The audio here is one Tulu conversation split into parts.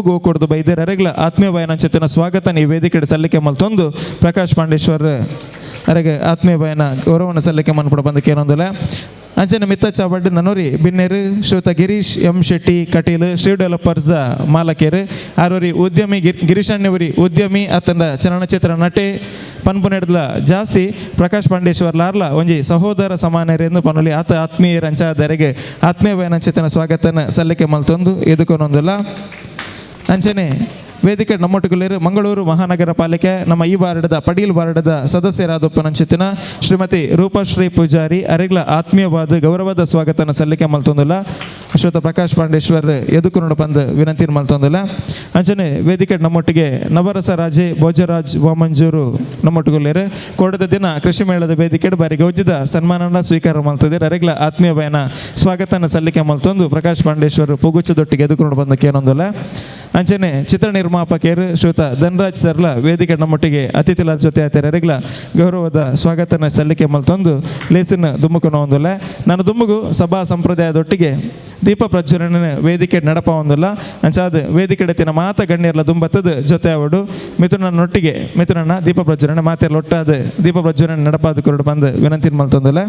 ದುಂಬುಗು ಕೊಡ್ದು ಬೈದೇರ್. ಅರೆಗ್ಲ ಆತ್ಮೀಯ ವಯನಂಚಿತ್ತಿನ ಸ್ವಾಗತ ಈ ವೇದಿಕೆ ಸಲ್ಲಿಕೆ ಮಲ್ತೊಂದು ಪ್ರಕಾಶ್ ಪಾಂಡೇಶ್ವರ್ ಅರೆಗೆ ಆತ್ಮೀಯ ವಯನ ಗೌರವನ ಸಲ್ಲಿಕೆ ಮನ್ಪುಡ ಬಂದ ಕೇನೊಂದುಲ. ಅಂಚನೆ ಮಿತ್ತ ಚಾವಡ್ ನನೋರಿ ಬಿನ್ನೇರು ಶ್ರೀಯುತ ಗಿರೀಶ್ ಎಂ ಶೆಟ್ಟಿ ಕಟೀಲ್, ಶ್ರೀ ಡೆವಲಪರ್ಸ್ ಮಾಲಕೇರು. ಆರೋರಿ ಉದ್ಯಮಿ ಗಿರೀಶಣ್ಣವರಿ ಉದ್ಯಮಿ ಅತ್ತಂಡ ಚಲನಚಿತ್ರ ನಟೆ ಪನ್ಪುನೆಡ್ಲ ಜಾಸ್ತಿ ಪ್ರಕಾಶ್ ಪಾಂಡೇಶ್ವರ್ ಲಾರ್ಲ ಒಂಜಿ ಸಹೋದರ ಸಮಾನರೆಂದು ಪನುಲಿ. ಆತ ಆತ್ಮೀಯರ ಅಂಚಾದರೆಗೆ ಆತ್ಮೀಯ ವಯನಂಚಿತನ ಸ್ವಾಗತನ ಸಲ್ಲಿಕೆ ಮಲ್ತೊಂದು ಎದುಕೊನೊಂದುಲ. ಅಂಚನೆ ವೇದಿಕೆ ನಮ್ಮೊಟ್ಟುಗುಲೇರು ಮಂಗಳೂರು ಮಹಾನಗರ ಪಾಲಿಕೆ ನಮ್ಮ ಈ ವಾರ್ಡದ ಪಡೀಲ್ ವಾರ್ಡದ ಸದಸ್ಯರಾದೊಪ್ಪನಂಚಿತ್ತಿನ ಶ್ರೀಮತಿ ರೂಪಶ್ರೀ ಪೂಜಾರಿ ಅರೆಗ್ಲ ಆತ್ಮೀಯವಾದ ಗೌರವದ ಸ್ವಾಗತನ ಸಲ್ಲಿಕೆ ಮಲ್ತೊಂದುಲ್ಲ ಶ್ರೀಯುತ ಪ್ರಕಾಶ್ ಪಾಂಡೇಶ್ವರ್ ಎದುಕುನುಡ ಪಂದ್ ವಿನಂತಿ ಮಲ್ತೊಂದುಲ್ಲ. ಅಂಚನೆ ವೇದಿಕೆ ನಮ್ಮೊಟ್ಟಿಗೆ ನವರಸ ರಾಜೆ ಭೋಜರಾಜ್ ವಾಮಂಜೂರು ನಮ್ಮೊಟ್ಟುಗುಲೇರು. ಕೋಡದ ದಿನ ಕೃಷಿ ಮೇಳದ ವೇದಿಕೆ ಬಾರಿ ಗೌಜಿದ ಸನ್ಮಾನನ ಸ್ವೀಕಾರ ಮಲ್ತದೆ. ಅರೆಗ್ಲ ಆತ್ಮೀಯ ಬಯನ ಸ್ವಾಗತನ ಸಲ್ಲಿಕೆ ಮಲ್ತೊಂದು ಪ್ರಕಾಶ್ ಪಾಂಡೇಶ್ವರ್ ಪುಗುಚ್ಚದೊಟ್ಟಿಗೆ ಎದುಕುನುಡ ಬಂದ ಕೇನೊಂದುಲ್ಲ. ಅಂಚನೆ ಚಿತ್ರ ನಿರ್ಮಾಪಕರು ಶ್ರೀಯುತ ಧನರಾಜ್ ಸರ್ಲ ವೇದಿಕೆ ನಮ್ಮೊಟ್ಟಿಗೆ ಅತಿಥಿಲ ಜೊತೆ ಆತರೆಗ್ಲ ಗೌರವದ ಸ್ವಾಗತನ ಸಲ್ಲಿಕೆ ಮಲ್ತೊಂದು ಲೇಸಿನ ದುಮ್ಮುಕನ ಒಂದುಲ್ಲ. ನಾನು ದುಮ್ಮುಗು ಸಭಾ ಸಂಪ್ರದಾಯದೊಟ್ಟಿಗೆ ದೀಪ ಪ್ರಜ್ವಲನೆ ವೇದಿಕೆ ನಡಪ ಒಂದಿಲ್ಲ. ಅಂಚಾದ ವೇದಿಕೆ ತಿನ ಮಾತ ಗಣ್ಯರ್ಲ ದುಂಬತ್ತದ ಜೊತೆ ಅವಡು ಮಿಥುನನ್ನೊಟ್ಟಿಗೆ ಮಿಥುನನ್ನ ದೀಪ ಪ್ರಜ್ವಲನೆ ಮಾತೆಲ್ಲ ಒಟ್ಟಾದ ದೀಪ ಪ್ರಜ್ವಲನೆ ನಡಪಾದ ಕೊರಡು ಬಂದು ವಿನಂತಿ ಮಲ್ತೊಂದಿಲ್ಲ.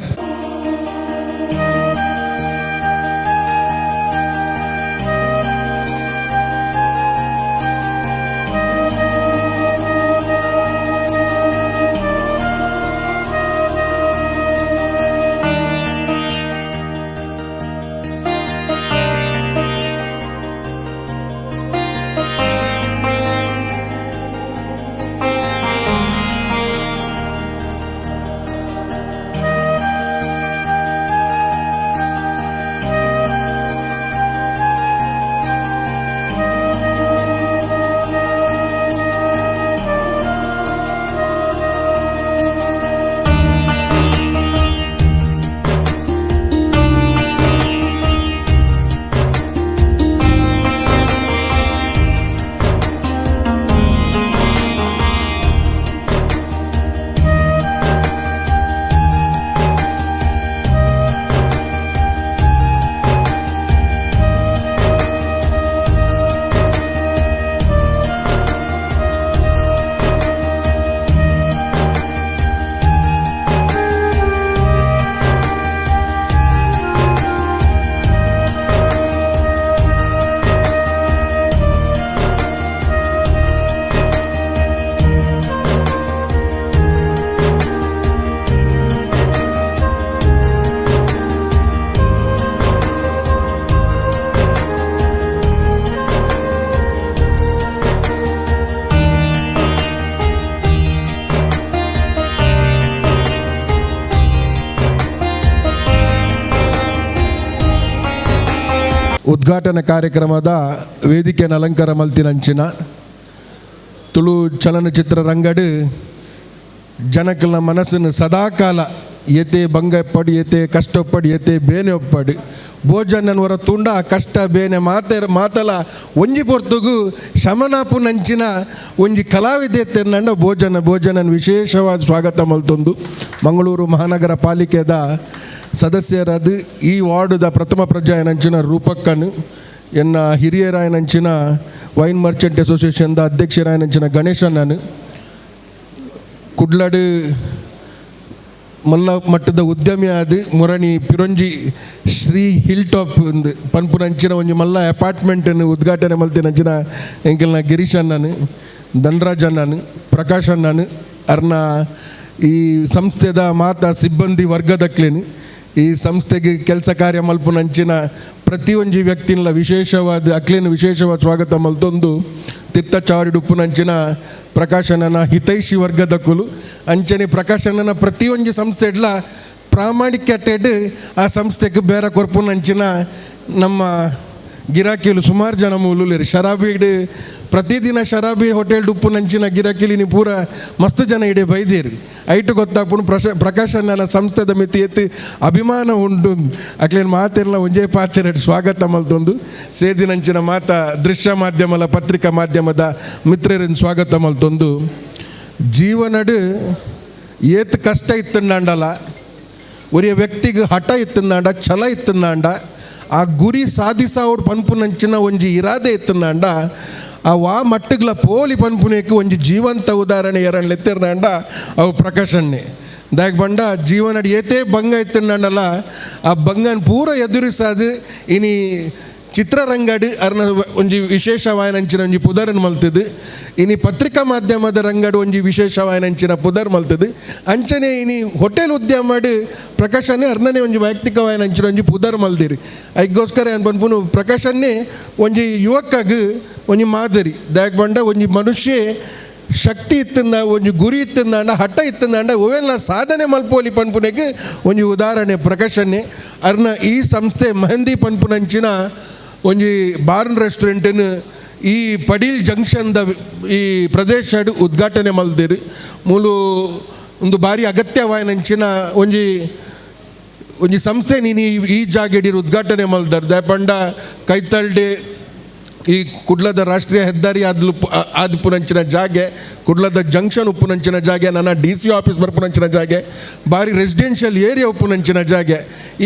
ಉದ್ಘಾಟನಾ ಕಾರ್ಯಕ್ರಮದ ವೇದಿಕೆಯನ್ನು ಅಲಂಕಾರ ಮಲ್ತಿನಂಚಿನ ತುಳು ಚಲನಚಿತ್ರ ರಂಗಡು ಜನಕಲ್ನ ಮನಸ್ಸನ್ನು ಸದಾಕಾಲ ಏತೆ ಬಂಗ ಪಡಿ, ಏತೆ ಕಷ್ಟಪಡಿ, ಏತೆ ಬೇನೆ ಒಪ್ಪಡಿ, ಭೋಜನವರ ತುಂಡ ಕಷ್ಟ ಬೇನೆ ಮಾತೆ ಮಾತಲ ಒಂಜಿ ಪೊರ್ತುಗು ಶಮನಾಪು ನಂಚಿನ ಒಂಜಿ ಕಲಾವಿದೆ ತೆನ್ನಂಡ ಭೋಜನ ಭೋಜನನ್ ವಿಶೇಷವಾದ ಸ್ವಾಗತ ಮಲ್ತೊಂದು, ಮಂಗಳೂರು ಮಹಾನಗರ ಪಾಲಿಕೆದ ಸದಸ್ಯರಾದ ಈ ವಾರ್ಡುದ ಪ್ರಥಮ ಪ್ರಜಾಯನಂಚಿನ ರೂಪಕ್ಕನು, ಎನ್ನ ಹಿರಿಯರಾಯನಂಚಿನ ವೈನ್ ಮರ್ಚೆಂಟ್ ಅಸೋಸಿಯೇಷನ್ದ ಅಧ್ಯಕ್ಷರಾಯನಂಚಿನ ಗಣೇಶಣ್ಣನು, ಕುಡ್ಲಡು ಮಲ್ಲ ಮಟ್ಟದ ಉದ್ಯಮಿ ಆದ್ ಮುರಣಿ ಪಿರೊಂಜಿ ಶ್ರೀ ಹಿಲ್ ಟಾಪ್ ಒಂದು ಪನ್ಪುನಂಚಿನ ಒಂಜಿ ಮಲ್ಲ ಅಪಾರ್ಟ್ಮೆಂಟನ್ನು ಉದ್ಘಾಟನೆ ಮಲ್ತಿನಂಚಿನ ಎಂಕಲ್ನ ಗಿರೀಶ್ ಅಣ್ಣನು, ಧನರಾಜ್ ಅಣ್ಣನು, ಪ್ರಕಾಶ್ ಅಣ್ಣನು, ಅರ್ನ ಈ ಸಂಸ್ಥೆದ ಮಾತಾ ಸಿಬ್ಬಂದಿ ವರ್ಗದಕ್ಲೇನು, ಈ ಸಂಸ್ಥೆಗೆ ಕೆಲಸ ಕಾರ್ಯ ಮಲ್ಪುನಂಚಿನ ಪ್ರತಿಯೊಂಜಿ ವ್ಯಕ್ತಿನ ವಿಶೇಷವಾದ ಅಕ್ಲೇನು ವಿಶೇಷವಾದ ಸ್ವಾಗತ ಮಲ್ತೊಂದು, ತೀರ್ಥಚಾರಿಡುಪ್ಪುನಂಚಿನ ಪ್ರಕಾಶನನ ಹಿತೈಷಿ ವರ್ಗದಕ್ಕುಲು, ಅಂಚನೆ ಪ್ರಕಾಶನನ ಪ್ರತಿಯೊಂಜಿ ಸಂಸ್ಥೆ ಇಡ್ಲ ಪ್ರಾಮಾಣಿಕತೆಡ್ ಆ ಸಂಸ್ಥೆಗೆ ಬೇರೆ ಕೊರ್ಪುನಂಚಿನ ನಮ್ಮ ಗಿರಾಕಿಲು ಸುಮಾರು ಜನ ಮೂಲುಲೇರು. ಶರಾಬಿ ಪ್ರತಿದಿನ ಶರಾಬಿ ಹೋಟೆಲ್ ಉಪ್ಪುನಂಚಿನ ಗಿರಾಕಿಲಿ ನೀವು ಪೂರ ಮಸ್ತ್ ಜನ ಇಡೀ ಬೈದೇರು. ಐಟು ಗೊತ್ತಾಪುಂಡು ಪ್ರಕಾಶನ ಸಂಸ್ಥೆದ ಮಿತಿ ಎತ್ತಿ ಅಭಿಮಾನ ಉಂಟು. ಅಕ್ಲೇನು ಮಾತೆಲ್ಲ ಒಂಜೇ ಪಾತೆರಡು ಸ್ವಾಗತ ಮಲ್ತೊಂದು, ಸೇದಿನಂಚಿನ ಮಾತ ದೃಶ್ಯ ಮಾಧ್ಯಮಲ ಪತ್ರಿಕಾ ಮಾಧ್ಯಮದ ಮಿತ್ರರನ್ನು ಸ್ವಾಗತ ಮಲ್ತೊಂದು, ಜೀವನಡು ಏತ್ ಕಷ್ಟ ಇತ್ತಂಡಲ್ಲ, ಒರಿಯ ವ್ಯಕ್ತಿಗೆ ಹಠ ಇತ್ತಂದಾಂಡ, ಛಲ ಇತ್ತಂದಾಂಡ, ಆ ಗುರಿ ಸಾಧಿಸಾವಡ್ ಪನ್ಪುನಂಚಿನ ಒಂಜಿ ಇರಾದೆ ಇತ್ತಂದಾಂಡ ಆ ವಾ ಮಟ್ಟಗ್ಲ ಪೋಲಿ ಪನ್ಪುನೇಕ್ ಒಂಜಿ ಜೀವಂತ ಉದಾಹರಣೆ ಎರಣ್ಲೆ ಎತ್ತಿರ್ನಾಂಡ ಅವು ಪ್ರಕಾಶಣ್ಣೆ. ದಾಯೆ ಪಂಡ ಜೀವನಡ್ ಏತೇ ಭಂಗ ಇತ್ತಂಡಲ್ಲ ಆ ಬಂಗನ್ ಪೂರ ಎದುರಿಸಾದು ಇನಿ ಚಿತ್ರರಂಗಡ್ ಅರ್ನ ಒಂಜಿ ವಿಶೇಷವಾಯನಂಚಿನ ಒಂಜಿ ಪುದರನ್ ಮಲ್ತದು, ಇನಿ ಪತ್ರಿಕಾ ಮಾಧ್ಯಮದ ರಂಗಡ್ ಒಂಜಿ ವಿಶೇಷವಾಯನಂಚಿನ ಪುದರ್ ಮಲ್ತದು. ಅಂಚನೆ ಇನಿ ಹೋಟೆಲ್ ಉದ್ಯಮಡ್ ಪ್ರಕಾಶನೇ ಅರ್ನನೆ ಒಂಜಿ ವೈಯಕ್ತಿಕವಾಯನಂಚಿನ ಒಂಜಿ ಪುದರ್ ಮಲ್ದಿರಿ. ಐಗೋಸ್ಕರ ಏನ್ ಪನ್ಪುನು ಪ್ರಕಾಶನ್ನೇ ಒಂಜಿ ಯುವಕಗ್ ಒಂಜಿ ಮಾದರಿ. ದಾಯೆ ಪಂಡ ಒಂಜಿ ಮನುಷ್ಯ ಶಕ್ತಿ ಇತ್ತಂದ ಒಂಜಿ ಗುರಿ ಇತ್ತಂದಾಂಡ ಹಠ ಇತ್ತಂದಾಂಡ ಅವೆಲ್ಲ ಸಾಧನೆ ಮಲ್ಪೋಲಿ ಪನ್ಪುನೆಗ್ ಒಂಜಿ ಉದಾಹರಣೆ ಪ್ರಕಾಶನ್ನೇ. ಅರ್ನ ಈ ಸಂಸ್ಥೆ ಮೆಹಂದಿ ಪನ್ಪುನಂಚಿನ ಒಂಜಿ ಬಾರ್ನ್ ರೆಸ್ಟೋರೆಂಟನ್ ಈ ಪಡೀಲ್ ಜಂಕ್ಷನ್ದ ಈ ಪ್ರದೇಶಡ್ ಉದ್ಘಾಟನೆ ಮಲ್ದಿರು. ಮೂಲು ಒಂದು ಭಾರಿ ಅಗತ್ಯವಾಯಿನಂಚಿನ ಒಂಜಿ ಒಂಜಿ ಸಂಸ್ಥೆ ನೀನು ಈ ಜಾಗೆಡಿರು ಉದ್ಘಾಟನೆ ಮಲ್ದರ್. ದಾಯೆ ಪಂಡ ಕೈತಲ್ಡೆ ಈ ಕುಡ್ಲದ ರಾಷ್ಟ್ರೀಯ ಹೆದ್ದಾರಿ ಆದ್ಲು ಆದ್ಪುನಂಚಿನ ಜಾಗೆ, ಕುಡ್ಲದ ಜಂಕ್ಷನ್ ಉಪ್ಪುನಂಚಿನ ಜಾಗೆ, ನನ್ನ D C office ಬರ್ಪುನಂಚಿನ ಜಾಗೆ, ಬಾರಿ ರೆಸಿಡೆನ್ಷಿಯಲ್ ಏರಿಯಾ ಉಪ್ಪುನಂಚಿನ ಜಾಗೆ.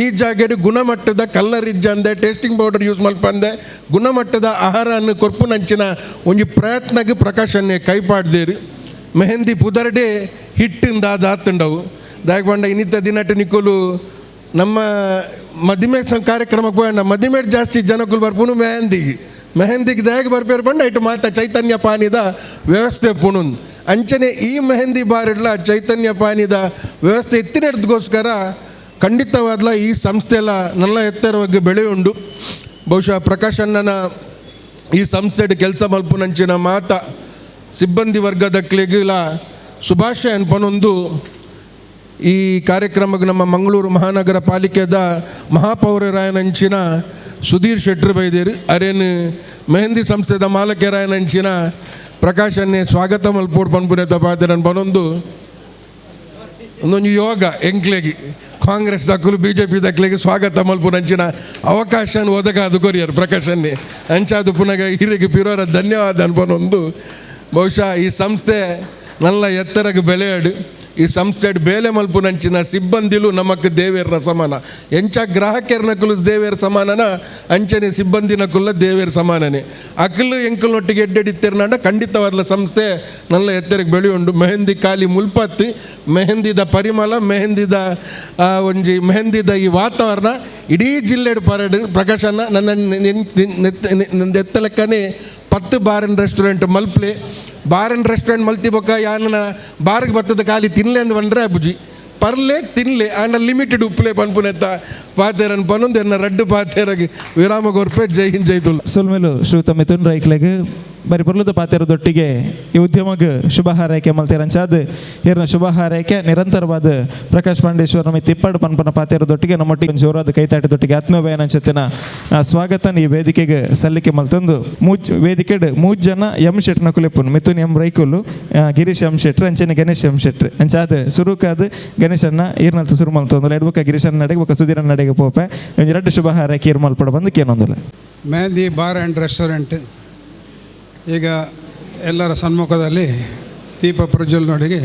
ಈ ಜಾಗೆಡ್ ಗುಣಮಟ್ಟದ ಕಲ್ಲರ್ ಇಜ್ಜಂದೆ, tasting powder use ಮಲ್ಪಂದೆ ಗುಣಮಟ್ಟದ ಆಹಾರವನ್ನು ಕೊರ್ಪುನಂಚಿನ ಒಂಜಿ ಪ್ರಯತ್ನಗೆ ಪ್ರಕಾಶನ್ನೇ ಕೈಪಾಡ್ದೇರು. ಮೆಹಂದಿ ಪುದರ್ಡೆ ಹಿಟ್ಟಿಂದ ದಾತುಂಡವು. ದಾಯೆ ಪಂಡ ಇನ್ನಿತ ದಿನಟ್ ನಿಕುಲು ನಮ್ಮ ಮದಿಮೆ ಕಾರ್ಯಕ್ರಮಕ್ಕೆ ಹೋಗೋಣ, ಮದಿಮೆ ಜಾಸ್ತಿ ಜನಕ್ಕುಲು ಬರ್ಪುನು ಮೆಹಂದಿಗೆ. ಮೆಹಂದಿಗೆ ದಾಯೆ ಬರ್ಪೇರು ಪಂಡ ಇಟ್ಟು ಮಾತ ಚೈತನ್ಯ ಪಾನಿದ ವ್ಯವಸ್ಥೆ ಪುಣುನ್. ಅಂಚನೆ ಈ ಮೆಹಂದಿ ಬಾರಿಡ್ಲ ಚೈತನ್ಯ ಪಾನಿದ ವ್ಯವಸ್ಥೆ ಎತ್ತಿನದಕ್ಕೋಸ್ಕರ ಖಂಡಿತವಾದ್ಲ ಈ ಸಂಸ್ಥೆ ಎಲ್ಲ ನಲ್ಲ ಎತ್ತರವಾಗಿ ಬೆಳೆಯುಂಡು. ಬಹುಶಃ ಪ್ರಕಾಶಣ್ಣನ ಈ ಸಂಸ್ಥೆಡ್ ಕೆಲಸ ಮಲ್ಪುನಂಚಿನ ಮಾತ ಸಿಬ್ಬಂದಿ ವರ್ಗದಕ್ಲೆಗಿಲ ಶುಭಾಶಯ ಅನ್ಪನೊಂದು. ಈ ಕಾರ್ಯಕ್ರಮಕ್ಕೆ ನಮ್ಮ ಮಂಗಳೂರು ಮಹಾನಗರ ಪಾಲಿಕೆದ ಮಹಾಪೌರರಾಯನಂಚಿನ ಸುಧೀರ್ ಶೆಟ್ಟರ್ ಬೈದೇರು, ಅರೇನು ಮೆಹಂದಿ ಸಂಸ್ಥೆದ ಮಾಲಕರಾಯನಂಚಿನ ಪ್ರಕಾಶನ್ನೇ ಸ್ವಾಗತ ಮಲ್ಪೋಡ್ ಪನ್ಪುನೆ ತಪಾತಿರನ್ ಬನೊಂದು. ಒಂದೊಂದು ಯೋಗ ಎಂಕ್ಲೆಗಿ ಕಾಂಗ್ರೆಸ್ ದಕ್ಕಲು ಬಿಜೆಪಿ ದಕ್ಲೆಗೆ ಸ್ವಾಗತ ಮಲ್ಪುನಂಚಿನ ಅವಕಾಶ ಒದಗಾದು ಕೊರಿಯರ್ ಪ್ರಕಾಶನ್ನೇ. ಅಂಚಾದು ಪುನಗ ಹಿರಿಗೆ ಪಿರೋರ ಧನ್ಯವಾದ ಅನ್ಪನೊಂದು. ಬಹುಶಃ ಈ ಸಂಸ್ಥೆ ನಲ್ಲ ಎತ್ತರಕ್ಕೆ ಬೆಳೆಯಾಡು. ಈ ಸಂಸ್ಥೆ ಬೇಲೆ ಮಲ್ಪುನಂಚಿನ ಸಿಬ್ಬಂದಿಲು ನಮಕ್ ದೇವೇರ್ನ ಸಮಾನ. ಎಂಚ ಗ್ರಾಹಕರ್ನ ಕುಲು ದೇವೇರ್ ಸಮಾನನ, ಅಂಚನೆ ಸಿಬ್ಬಂದಿನ ಕುಲ್ಲ ದೇವೇರ್ ಸಮಾನನೆ. ಅಕಲು ಎಂಕಲ್ನೊಟ್ಟಿಗೆ ಎಡ್ಡೆಡಿತ್ತಿರ್ನಾಂಡ ಖಂಡಿತವಾದ ಸಂಸ್ಥೆ ನಲ್ಲ ಎತ್ತರಕ್ಕೆ ಬೆಳೆಯುಂಡು. ಮೆಹಂದಿ ಖಾಲಿ ಮುಲ್ಪತ್ತಿ ಮೆಹಂದಿದ ಪರಿಮಳ, ಮೆಹಂದಿದ ಒಂಜಿ ಮೆಹಂದಿದ ಈ ವಾತಾವರಣ ಇಡೀ ಜಿಲ್ಲೆಡ್ ಪರಡು. ಪ್ರಕಾಶನ ನನ್ನ ಎತ್ತಲಕ್ಕನೆ 10 ಬಾರನ್ ರೆಸ್ಟೋರೆಂಟ್ ಮಲ್ಪ್ಲೆ. ಬಾರನ್ ರೆಸ್ಟೋರೆಂಟ್ ಮಲ್ತಿ ಬೊಕ್ಕ ಯಾನನ ಬಾರ್ಗೆ ಬತ್ತದ ಖಾಲಿ ತಿನ್ಲೆ ಅಂದ್ ಬಂದ್ರೆ ಬುಜಿ ಪರ್ಲೆ ತಿನ್ಲೆ ಆಂಡ ಲಿಮಿಟೆಡ್ ಉಪ್ಪುಲೆ ಪನ್ಪುನೆತ್ತ ಪಾತೇರನ್ ಪನೊಂದು ಎನ್ನ ರಡ್ಡು ಪಾತೇರಗ್ ವಿರಾಮ ಕೊರ್ಪೆ. ಜೈ ಹಿಂದ್, ಜೈ ತುಳು. ಸೊಲ್ಮೆಲು ಶ್ರೀಯುತ ಮಿಥುನ್ ರೈಕ್ಲೆಗ್. ಬರಿ ಪೊರ್ಲುದ ಪಾತೆರದೊಟ್ಟಿಗೆ ಈ ಉದ್ಯಮಗ್ ಶುಭ ಹಾರೈಕೆ ಮಲ್ತೇರಂಚಾದ್ ಇರ್ನ ಶುಭ ಹಾರೈಕೆ ನಿರಂತರವಾದ ಪ್ರಕಾಶ್ ಪಾಂಡೇಶ್ವರ ನಮ್ಮ ತಿಪ್ಪಾಡು ಪನ್ಪನ ಪಾತೆರದೊಟ್ಟಿಗೆ ನಮ್ಮೊಟ್ಟಿಗೆ ಒಂದು ಜೋರಾದ ಕೈತಾಟದೊಟ್ಟಿಗೆ ಆತ್ಮೀಯವಾಯನಂಚತ್ತಿನ ಸ್ವಾಗತ ಈ ವೇದಿಕೆಗೆ ಸಲ್ಲಿಕೆ ಮಲ್ತಂದು. ಮೂಜ್ ವೇದಿಕೆಡ್ ಮೂಜ್ ಜನ ಎಂ ಶೆಟ್ನ ಕುಲೆಪ್ಪುನು: ಮಿಥುನ್ ಎಂ ರೈಕುಲು, ಗಿರೀಶ್ ಎಂ ಶೆಟ್ರು, ಅಂಚನೆ ಗಣೇಶ್ ಎಂ ಶೆಟ್ರು. ಅಂಚಾದ್ ಸುರುಕಾದ್ ಗಣೇಶನ್ನ ಈರ್ನಲ್ತ ಸುರು ಮಲ್ತೊಂದುಲ್ಲ. ಎಡ್ಬೊಕ ಗಿರೀಶನ್ ನಡೆಗೆ, ಬೊಕ ಸುಧೀರನ್ ನಡೆಗೆ ಪೋಪೆ. ಒಂಜಿ ರಡ್ಡು ಶುಭ ಹಾರೈಕೆ ಈರ್ ಮಲ್ಪಡ ಬಂದು ಕೇನೊಂದುಲ್ಲ. ಮೆಹಂದಿ bar and restaurant ಈಗ ಎಲ್ಲರ ಸನ್ಮುಖದಲ್ಲಿ ದೀಪ ಪ್ರಜ್ವಲನೊಳಗೆ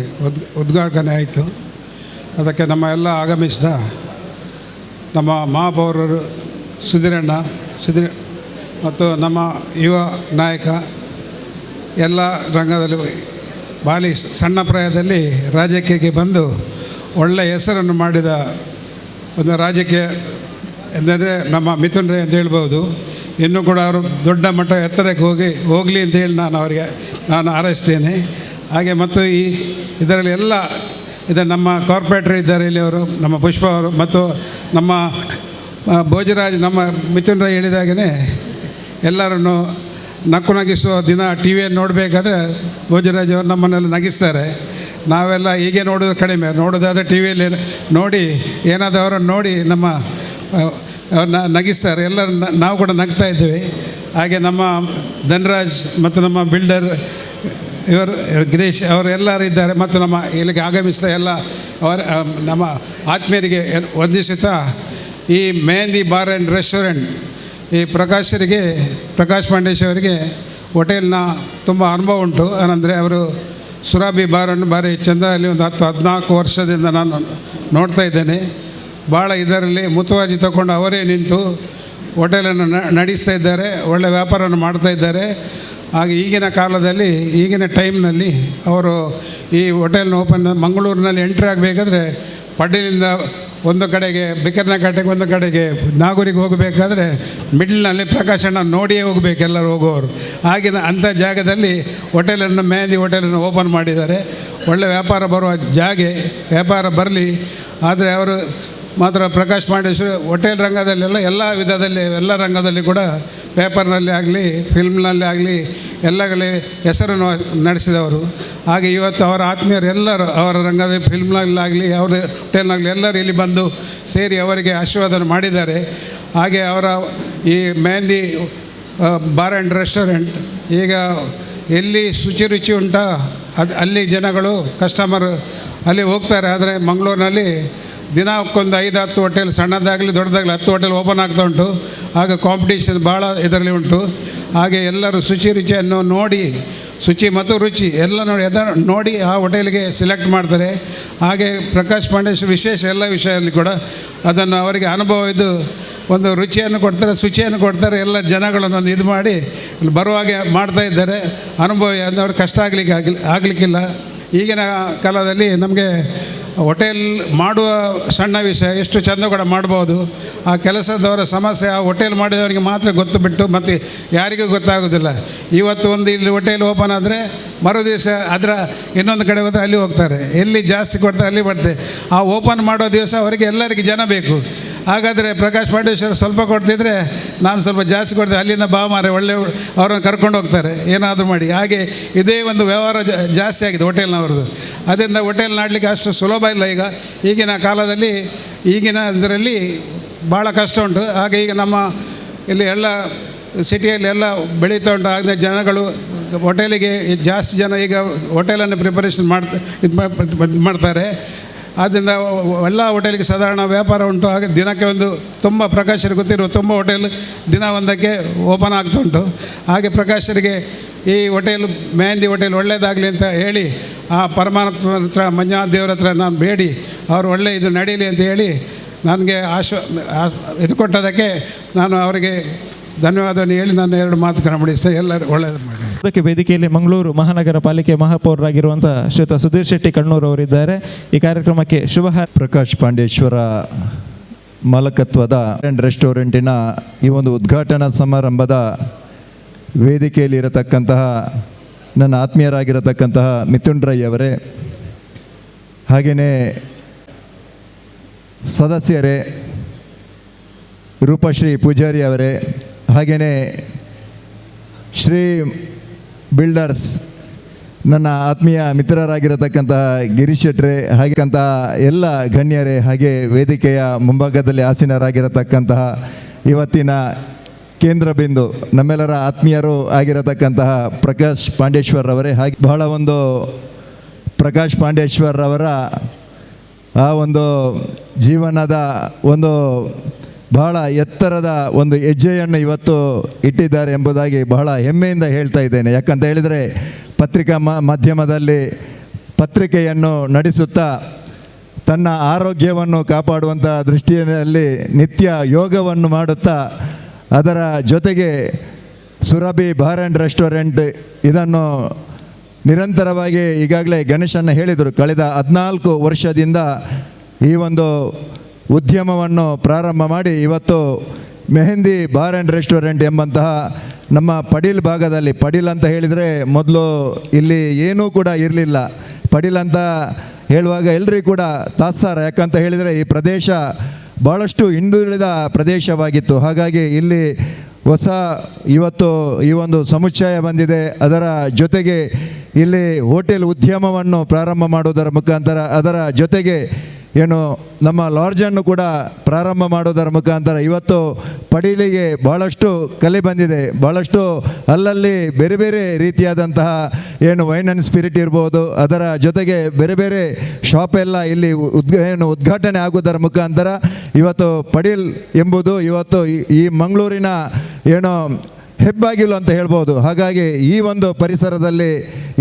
ಉದ್ಘಾಟನೆ ಆಯಿತು. ಅದಕ್ಕೆ ನಮ್ಮ ಎಲ್ಲ ಆಗಮಿಸಿದ ನಮ್ಮ ಮಹಾಪೌರರು ಸುಧೀರಣ್ಣ ಸುಧೀರ್ ಮತ್ತು ನಮ್ಮ ಯುವ ನಾಯಕ, ಎಲ್ಲ ರಂಗದಲ್ಲಿ ಬಾಲಿ ಸಣ್ಣ ಪ್ರಾಯದಲ್ಲಿ ರಾಜಕೀಯಕ್ಕೆ ಬಂದು ಒಳ್ಳೆಯ ಹೆಸರನ್ನು ಮಾಡಿದ ಒಂದು ರಾಜಕೀಯ ಎಂದರೆ ನಮ್ಮ ಮಿಥುನ್ ರೈ ಅಂತ ಹೇಳ್ಬೋದು. ಇನ್ನೂ ಕೂಡ ಅವರು ದೊಡ್ಡ ಮಟ್ಟ ಎತ್ತರಕ್ಕೆ ಹೋಗಲಿ ಅಂತ ಹೇಳಿ ನಾನು ಅವರಿಗೆ ಹಾರೈಸ್ತೇನೆ. ಹಾಗೆ ಮತ್ತು ಈ ಇದರಲ್ಲಿ ಎಲ್ಲ ಇದು ನಮ್ಮ ಕಾರ್ಪೊರೇಟರ್ ಇದ್ದಾರೆ ಇಲ್ಲಿ ಅವರು, ನಮ್ಮ ಪುಷ್ಪ ಅವರು ಮತ್ತು ನಮ್ಮ ಭೋಜರಾಜ್. ನಮ್ಮ ಮಿಥುನ್ ರೈ ಹೇಳಿದಾಗೇ ಎಲ್ಲರನ್ನು ನಕ್ಕು ನಗಿಸುವ ದಿನ ಟಿ ವಿಯನ್ನು ನೋಡಬೇಕಾದ್ರೆ ಭೋಜರಾಜ್ ಅವರು ನಮ್ಮನ್ನೆಲ್ಲ ನಗಿಸ್ತಾರೆ. ನಾವೆಲ್ಲ ಹೀಗೆ ನೋಡೋದು ಕಡಿಮೆ. ನೋಡೋದಾದರೆ ಟಿ ವಿಯಲ್ಲಿ ನೋಡಿ, ಏನಾದರೂ ಅವರನ್ನು ನೋಡಿ ನಮ್ಮ ಅವ್ರನ್ನ ನಗಿಸ್ತಾರೆ ಎಲ್ಲರೂ. ನಾವು ಕೂಡ ನಗ್ತಾ ಇದ್ದೀವಿ. ಹಾಗೆ ನಮ್ಮ ಧನರಾಜ್ ಮತ್ತು ನಮ್ಮ ಬಿಲ್ಡರ್ ಇವರು ಗಿರೀಶ್ ಅವರು ಎಲ್ಲರೂ ಇದ್ದಾರೆ. ಮತ್ತು ನಮ್ಮ ಇಲ್ಲಿಗೆ ಆಗಮಿಸಿದ ಎಲ್ಲ ಅವರ ನಮ್ಮ ಆತ್ಮೀಯರಿಗೆ ವಂದಿಸುತ್ತಾ, ಈ ಮೆಹಂದಿ bar and restaurant ಈ ಪ್ರಕಾಶರಿಗೆ, ಪ್ರಕಾಶ್ ಪಾಂಡೇಶ್ ಅವರಿಗೆ ಹೋಟೆಲ್ನ ತುಂಬ ಅನುಭವ ಉಂಟು. ಏನಂದರೆ ಅವರು ಸುರಾಬಿ ಬಾರನ್ನು ಭಾರಿ ಚಂದದಲ್ಲಿ ಒಂದು 10-14 ವರ್ಷದಿಂದ ನಾನು ನೋಡ್ತಾ ಇದ್ದೇನೆ. ಭಾಳ ಇದರಲ್ಲಿ ಮುತುವರ್ಜಿ ತಗೊಂಡು ಅವರೇ ನಿಂತು ಹೋಟೆಲನ್ನು ನಡೆಸ್ತಾ ಇದ್ದಾರೆ, ಒಳ್ಳೆಯ ವ್ಯಾಪಾರವನ್ನು ಮಾಡ್ತಾ ಇದ್ದಾರೆ. ಹಾಗೆ ಈಗಿನ ಕಾಲದಲ್ಲಿ, ಈಗಿನ ಟೈಮ್ನಲ್ಲಿ ಅವರು ಈ ಹೋಟೆಲ್ನ ಓಪನ್ ಮಂಗಳೂರಿನಲ್ಲಿ ಎಂಟ್ರಿ ಆಗಬೇಕಾದ್ರೆ ಪಡ್ಡಿಲಿಂದ ಒಂದು ಕಡೆಗೆ ಬಿಕರ್ನಕಟ್ಟೆಗೆ, ಒಂದು ಕಡೆಗೆ ನಾಗೂರಿಗೆ ಹೋಗಬೇಕಾದ್ರೆ ಮಿಡ್ಲ್ನಲ್ಲಿ ಪ್ರಕಾಶಣ್ಣ ನೋಡಿಯೇ ಹೋಗಬೇಕು ಎಲ್ಲರೂ ಹೋಗುವವರು. ಆಗಿನ ಅಂಥ ಜಾಗದಲ್ಲಿ ಹೋಟೆಲನ್ನು, ಮೆಹಂದಿ ಹೋಟೆಲನ್ನು ಓಪನ್ ಮಾಡಿದ್ದಾರೆ. ಒಳ್ಳೆ ವ್ಯಾಪಾರ ಬರುವ ಜಾಗೆ, ವ್ಯಾಪಾರ ಬರಲಿ. ಆದರೆ ಅವರು ಮಾತ್ರ ಪ್ರಕಾಶ್ ಪಾಂಡೇಶ್ವರ ಹೋಟೆಲ್ ರಂಗದಲ್ಲೆಲ್ಲ ಎಲ್ಲ ವಿಧದಲ್ಲಿ, ಎಲ್ಲ ರಂಗದಲ್ಲಿ ಕೂಡ ಪೇಪರ್ನಲ್ಲಿ ಆಗಲಿ, ಫಿಲ್ಮ್ನಲ್ಲಿ ಆಗಲಿ ಎಲ್ಲಗಳಲ್ಲಿ ಹೆಸರನ್ನು ನಡೆಸಿದವರು. ಹಾಗೆ ಇವತ್ತು ಅವರ ಆತ್ಮೀಯರು ಎಲ್ಲರೂ ಅವರ ರಂಗದಲ್ಲಿ ಫಿಲ್ಮ್ನಲ್ಲಾಗಲಿ ಅವರ ಹೋಟೆಲ್ನಾಗಲಿ ಎಲ್ಲರೂ ಇಲ್ಲಿ ಬಂದು ಸೇರಿ ಅವರಿಗೆ ಆಶೀರ್ವಾದ ಮಾಡಿದ್ದಾರೆ. ಹಾಗೆ ಅವರ ಈ ಮೆಹಂದಿ bar and restaurant ಈಗ ಎಲ್ಲಿ ಶುಚಿ ರುಚಿ ಉಂಟಾ ಅದು ಅಲ್ಲಿ ಜನಗಳು ಕಸ್ಟಮರ್ ಅಲ್ಲಿ ಹೋಗ್ತಾರೆ. ಆದರೆ ಮಂಗಳೂರಿನಲ್ಲಿ ದಿನಕ್ಕೊಂದು 5-10 ಹೋಟೆಲ್, ಸಣ್ಣದಾಗಲಿ ದೊಡ್ಡದಾಗಲಿ 10 ಹೋಟೆಲ್ ಓಪನ್ ಆಗ್ತಾ ಉಂಟು. ಆಗ ಕಾಂಪಿಟೇಷನ್ ಭಾಳ ಇದರಲ್ಲಿ ಉಂಟು. ಹಾಗೆ ಎಲ್ಲರೂ ಶುಚಿ ರುಚಿಯನ್ನು ನೋಡಿ, ಶುಚಿ ಮತ್ತು ರುಚಿ ಎಲ್ಲ ನೋಡಿ, ಅದನ್ನು ನೋಡಿ ಆ ಹೋಟೆಲ್ಗೆ ಸೆಲೆಕ್ಟ್ ಮಾಡ್ತಾರೆ. ಹಾಗೆ ಪ್ರಕಾಶ್ ಪಾಂಡೇಶ್ವರ ವಿಶೇಷ ಎಲ್ಲ ವಿಷಯದಲ್ಲಿ ಕೂಡ ಅದನ್ನು ಅವರಿಗೆ ಅನುಭವ ಇದ್ದು ಒಂದು ರುಚಿಯನ್ನು ಕೊಡ್ತಾರೆ, ಶುಚಿಯನ್ನು ಕೊಡ್ತಾರೆ. ಎಲ್ಲ ಜನಗಳನ್ನು ಇದು ಮಾಡಿ ಇಲ್ಲಿ ಬರುವ ಹಾಗೆ ಮಾಡ್ತಾ ಇದ್ದಾರೆ. ಅನುಭವ ಅವ್ರಿಗೆ ಕಷ್ಟ ಆಗಲಿಕ್ಕೆ ಆಗಲಿಕ್ಕಿಲ್ಲ. ಈಗಿನ ಕಾಲದಲ್ಲಿ ನಮಗೆ ಹೋಟೆಲ್ ಮಾಡುವ ಸಣ್ಣ ವಿಷಯ, ಎಷ್ಟು ಚಂದ ಕೂಡ ಮಾಡ್ಬೋದು. ಆ ಕೆಲಸದವರ ಸಮಸ್ಯೆ ಆ ಹೋಟೆಲ್ ಮಾಡಿದವರಿಗೆ ಮಾತ್ರ ಗೊತ್ತು ಬಿಟ್ಟು ಮತ್ತು ಯಾರಿಗೂ ಗೊತ್ತಾಗೋದಿಲ್ಲ. ಇವತ್ತು ಒಂದು ಇಲ್ಲಿ ಹೋಟೆಲ್ ಓಪನ್ ಆದರೆ ಮರು ದಿವಸ ಅದರ ಇನ್ನೊಂದು ಕಡೆ ಹೋದರೆ ಅಲ್ಲಿ ಹೋಗ್ತಾರೆ, ಎಲ್ಲಿ ಜಾಸ್ತಿ ಕೊಡ್ತಾರೆ ಅಲ್ಲಿ ಬರ್ತದೆ. ಆ ಓಪನ್ ಮಾಡೋ ದಿವಸ ಅವರಿಗೆ ಎಲ್ಲರಿಗೆ ಜನ ಬೇಕು. ಹಾಗಾದರೆ ಪ್ರಕಾಶ್ ಪಾಂಡೇಶ್ವರ ಸ್ವಲ್ಪ ಕೊಡ್ತಿದ್ರೆ ನಾನು ಸ್ವಲ್ಪ ಜಾಸ್ತಿ ಕೊಡ್ತೇನೆ, ಅಲ್ಲಿಂದ ಬಾ ಮಾರೆ ಒಳ್ಳೆ ಅವ್ರನ್ನ ಕರ್ಕೊಂಡು ಹೋಗ್ತಾರೆ ಏನಾದರೂ ಮಾಡಿ. ಹಾಗೆ ಇದೇ ಒಂದು ವ್ಯವಹಾರ ಜಾಸ್ತಿ ಆಗಿದೆ ಹೋಟೆಲ್ನವ್ರದ್ದು. ಅದರಿಂದ ಹೋಟೆಲ್ ಮಾಡಲಿಕ್ಕೆ ಅಷ್ಟು ಸುಲಭ ಇಲ್ಲ. ಈಗ ಈಗಿನ ಕಾಲದಲ್ಲಿ, ಈಗಿನ ಇದರಲ್ಲಿ ಭಾಳ ಕಷ್ಟ ಉಂಟು. ಹಾಗೆ ಈಗ ನಮ್ಮ ಇಲ್ಲಿ ಎಲ್ಲ ಸಿಟಿಯಲ್ಲಿ ಎಲ್ಲ ಬೆಳೀತಾ ಉಂಟು. ಹಾಗೆ ಜನಗಳು ಹೋಟೆಲಿಗೆ ಜಾಸ್ತಿ ಜನ ಈಗ ಹೋಟೆಲನ್ನು ಪ್ರಿಪರೇಷನ್ ಮಾಡ್ತಾ ಇದು ಮಾಡ್ತಾರೆ. ಆದ್ದರಿಂದ ಎಲ್ಲ ಹೋಟೆಲಿಗೆ ಸಾಧಾರಣ ವ್ಯಾಪಾರ ಉಂಟು. ಹಾಗೆ ದಿನಕ್ಕೆ ಒಂದು ತುಂಬ ಪ್ರಕಾಶರಿಗೆ ಗೊತ್ತಿರುವ ತುಂಬ ಹೋಟೆಲ್ ದಿನ ಒಂದಕ್ಕೆ ಓಪನ್ ಆಗ್ತಾ ಉಂಟು. ಹಾಗೆ ಪ್ರಕಾಶರಿಗೆ ಈ ಹೋಟೆಲ್ ಮೆಹಂದಿ ಹೋಟೆಲ್ ಒಳ್ಳೆಯದಾಗಲಿ ಅಂತ ಹೇಳಿ ಆ ಪರಮಾತ್ಮನ ಹತ್ರ, ಮಂಜುನಾಥ ದೇವರ ಹತ್ರ ನಾನು ಬೇಡಿ ಅವರು ಒಳ್ಳೆ ಇದು ನಡೀಲಿ ಅಂತ ಹೇಳಿ ನನಗೆ ಇದು ಕೊಟ್ಟದಕ್ಕೆ ನಾನು ಅವರಿಗೆ ಧನ್ಯವಾದವನ್ನು ಹೇಳಿ ನಾನು ಎರಡು ಮಾತುಗಳನ್ನು ಮುಗಿಸ್ತೇನೆ. ಎಲ್ಲರೂ ಒಳ್ಳೆಯದು ಮಾಡಿ. ಅದಕ್ಕೆ ವೇದಿಕೆಯಲ್ಲಿ ಮಂಗಳೂರು ಮಹಾನಗರ ಪಾಲಿಕೆ ಮಹಾಪೌರರಾಗಿರುವಂಥ ಶ್ರೀಯುತ ಸುಧೀರ್ ಶೆಟ್ಟಿ ಕಣ್ಣೂರು ಅವರಿದ್ದಾರೆ. ಈ ಕಾರ್ಯಕ್ರಮಕ್ಕೆ ಶುಭ ಪ್ರಕಾಶ್ ಪಾಂಡೇಶ್ವರ ಮಾಲಕತ್ವದ ಅಂಡ್ ರೆಸ್ಟೋರೆಂಟಿನ ಈ ಒಂದು ಉದ್ಘಾಟನಾ ಸಮಾರಂಭದ ವೇದಿಕೆಯಲ್ಲಿ ಇರತಕ್ಕಂತಹ ನನ್ನ ಆತ್ಮೀಯರಾಗಿರತಕ್ಕಂತಹ ಮಿಥುನ್ ರೈ ಅವರೇ, ಹಾಗೆಯೇ ಸದಸ್ಯರೇ, ರೂಪಶ್ರೀ ಪೂಜಾರಿ ಅವರೇ, ಹಾಗೆಯೇ ಶ್ರೀ ಬಿಲ್ಡರ್ಸ್ ನನ್ನ ಆತ್ಮೀಯ ಮಿತ್ರರಾಗಿರತಕ್ಕಂತಹ ಗಿರೀಶ್ ಶೆಟ್ರೆ, ಹಾಗೆಂತಹ ಎಲ್ಲ ಗಣ್ಯರೇ, ಹಾಗೆ ವೇದಿಕೆಯ ಮುಂಭಾಗದಲ್ಲಿ ಆಸೀನರಾಗಿರತಕ್ಕಂತಹ ಇವತ್ತಿನ ಕೇಂದ್ರ ಬಿಂದು ನಮ್ಮೆಲ್ಲರ ಆತ್ಮೀಯರು ಆಗಿರತಕ್ಕಂತಹ ಪ್ರಕಾಶ್ ಪಾಂಡೇಶ್ವರ್ ಅವರೇ, ಹಾಗೆ ಬಹಳ ಒಂದು ಪ್ರಕಾಶ್ ಪಾಂಡೇಶ್ವರ್ ಅವರ ಆ ಒಂದು ಜೀವನದ ಒಂದು ಬಹಳ ಎತ್ತರದ ಒಂದು ಹೆಜ್ಜೆಯನ್ನು ಇವತ್ತು ಇಟ್ಟಿದ್ದಾರೆ ಎಂಬುದಾಗಿ ಬಹಳ ಹೆಮ್ಮೆಯಿಂದ ಹೇಳ್ತಾ ಇದ್ದೇನೆ. ಯಾಕಂತ ಹೇಳಿದರೆ ಪತ್ರಿಕಾ ಮಾಧ್ಯಮದಲ್ಲಿ ಪತ್ರಿಕೆಯನ್ನು ನಡೆಸುತ್ತಾ ತನ್ನ ಆರೋಗ್ಯವನ್ನು ಕಾಪಾಡುವಂಥ ದೃಷ್ಟಿಯಲ್ಲಿ ನಿತ್ಯ ಯೋಗವನ್ನು ಮಾಡುತ್ತಾ ಅದರ ಜೊತೆಗೆ ಸುರಭಿ bar and restaurant ಇದನ್ನು ನಿರಂತರವಾಗಿ ಈಗಾಗಲೇ ಗಣೇಶನ್ನ ಹೇಳಿದರು, ಕಳೆದ 14 ವರ್ಷದಿಂದ ಈ ಒಂದು ಉದ್ಯಮವನ್ನು ಪ್ರಾರಂಭ ಮಾಡಿ ಇವತ್ತು ಮೆಹಂದಿ bar and restaurant ಎಂಬಂತಹ ನಮ್ಮ ಪಡೀಲ್ ಭಾಗದಲ್ಲಿ, ಪಡೀಲ್ ಅಂತ ಹೇಳಿದರೆ ಮೊದಲು ಇಲ್ಲಿ ಏನೂ ಕೂಡ ಇರಲಿಲ್ಲ. ಪಡೀಲ್ ಅಂತ ಹೇಳುವಾಗ ಎಲ್ರಿಗೂ ಕೂಡ ತಾತ್ಸಾರ. ಯಾಕಂತ ಹೇಳಿದರೆ ಈ ಪ್ರದೇಶ ಭಾಳಷ್ಟು ಹಿಂದುಳಿದ ಪ್ರದೇಶವಾಗಿತ್ತು. ಹಾಗಾಗಿ ಇಲ್ಲಿ ಹೊಸ ಇವತ್ತು ಈ ಒಂದು ಸಮುಚ್ಚಯ ಬಂದಿದೆ. ಅದರ ಜೊತೆಗೆ ಇಲ್ಲಿ ಹೋಟೆಲ್ ಉದ್ಯಮವನ್ನು ಪ್ರಾರಂಭ ಮಾಡುವುದರ ಮುಖಾಂತರ, ಅದರ ಜೊತೆಗೆ ಏನು ನಮ್ಮ ಲಾಡ್ಜನ್ನು ಕೂಡ ಪ್ರಾರಂಭ ಮಾಡೋದರ ಮುಖಾಂತರ ಇವತ್ತು ಪಡೀಲಿಗೆ ಭಾಳಷ್ಟು ಕಲೆ ಬಂದಿದೆ. ಭಾಳಷ್ಟು ಅಲ್ಲಲ್ಲಿ ಬೇರೆ ಬೇರೆ ರೀತಿಯಾದಂತಹ ಏನು wine and spirit ಇರ್ಬೋದು, ಅದರ ಜೊತೆಗೆ ಬೇರೆ ಬೇರೆ ಶಾಪೆಲ್ಲ ಇಲ್ಲಿ ಏನು ಉದ್ಘಾಟನೆ ಆಗುವುದರ ಮುಖಾಂತರ ಇವತ್ತು ಪಡೀಲ್ ಎಂಬುದು ಇವತ್ತು ಈ ಮಂಗಳೂರಿನ ಏನೋ ಹೆಬ್ಬಾಗಿಲು ಅಂತ ಹೇಳ್ಬೋದು. ಹಾಗಾಗಿ ಈ ಒಂದು ಪರಿಸರದಲ್ಲಿ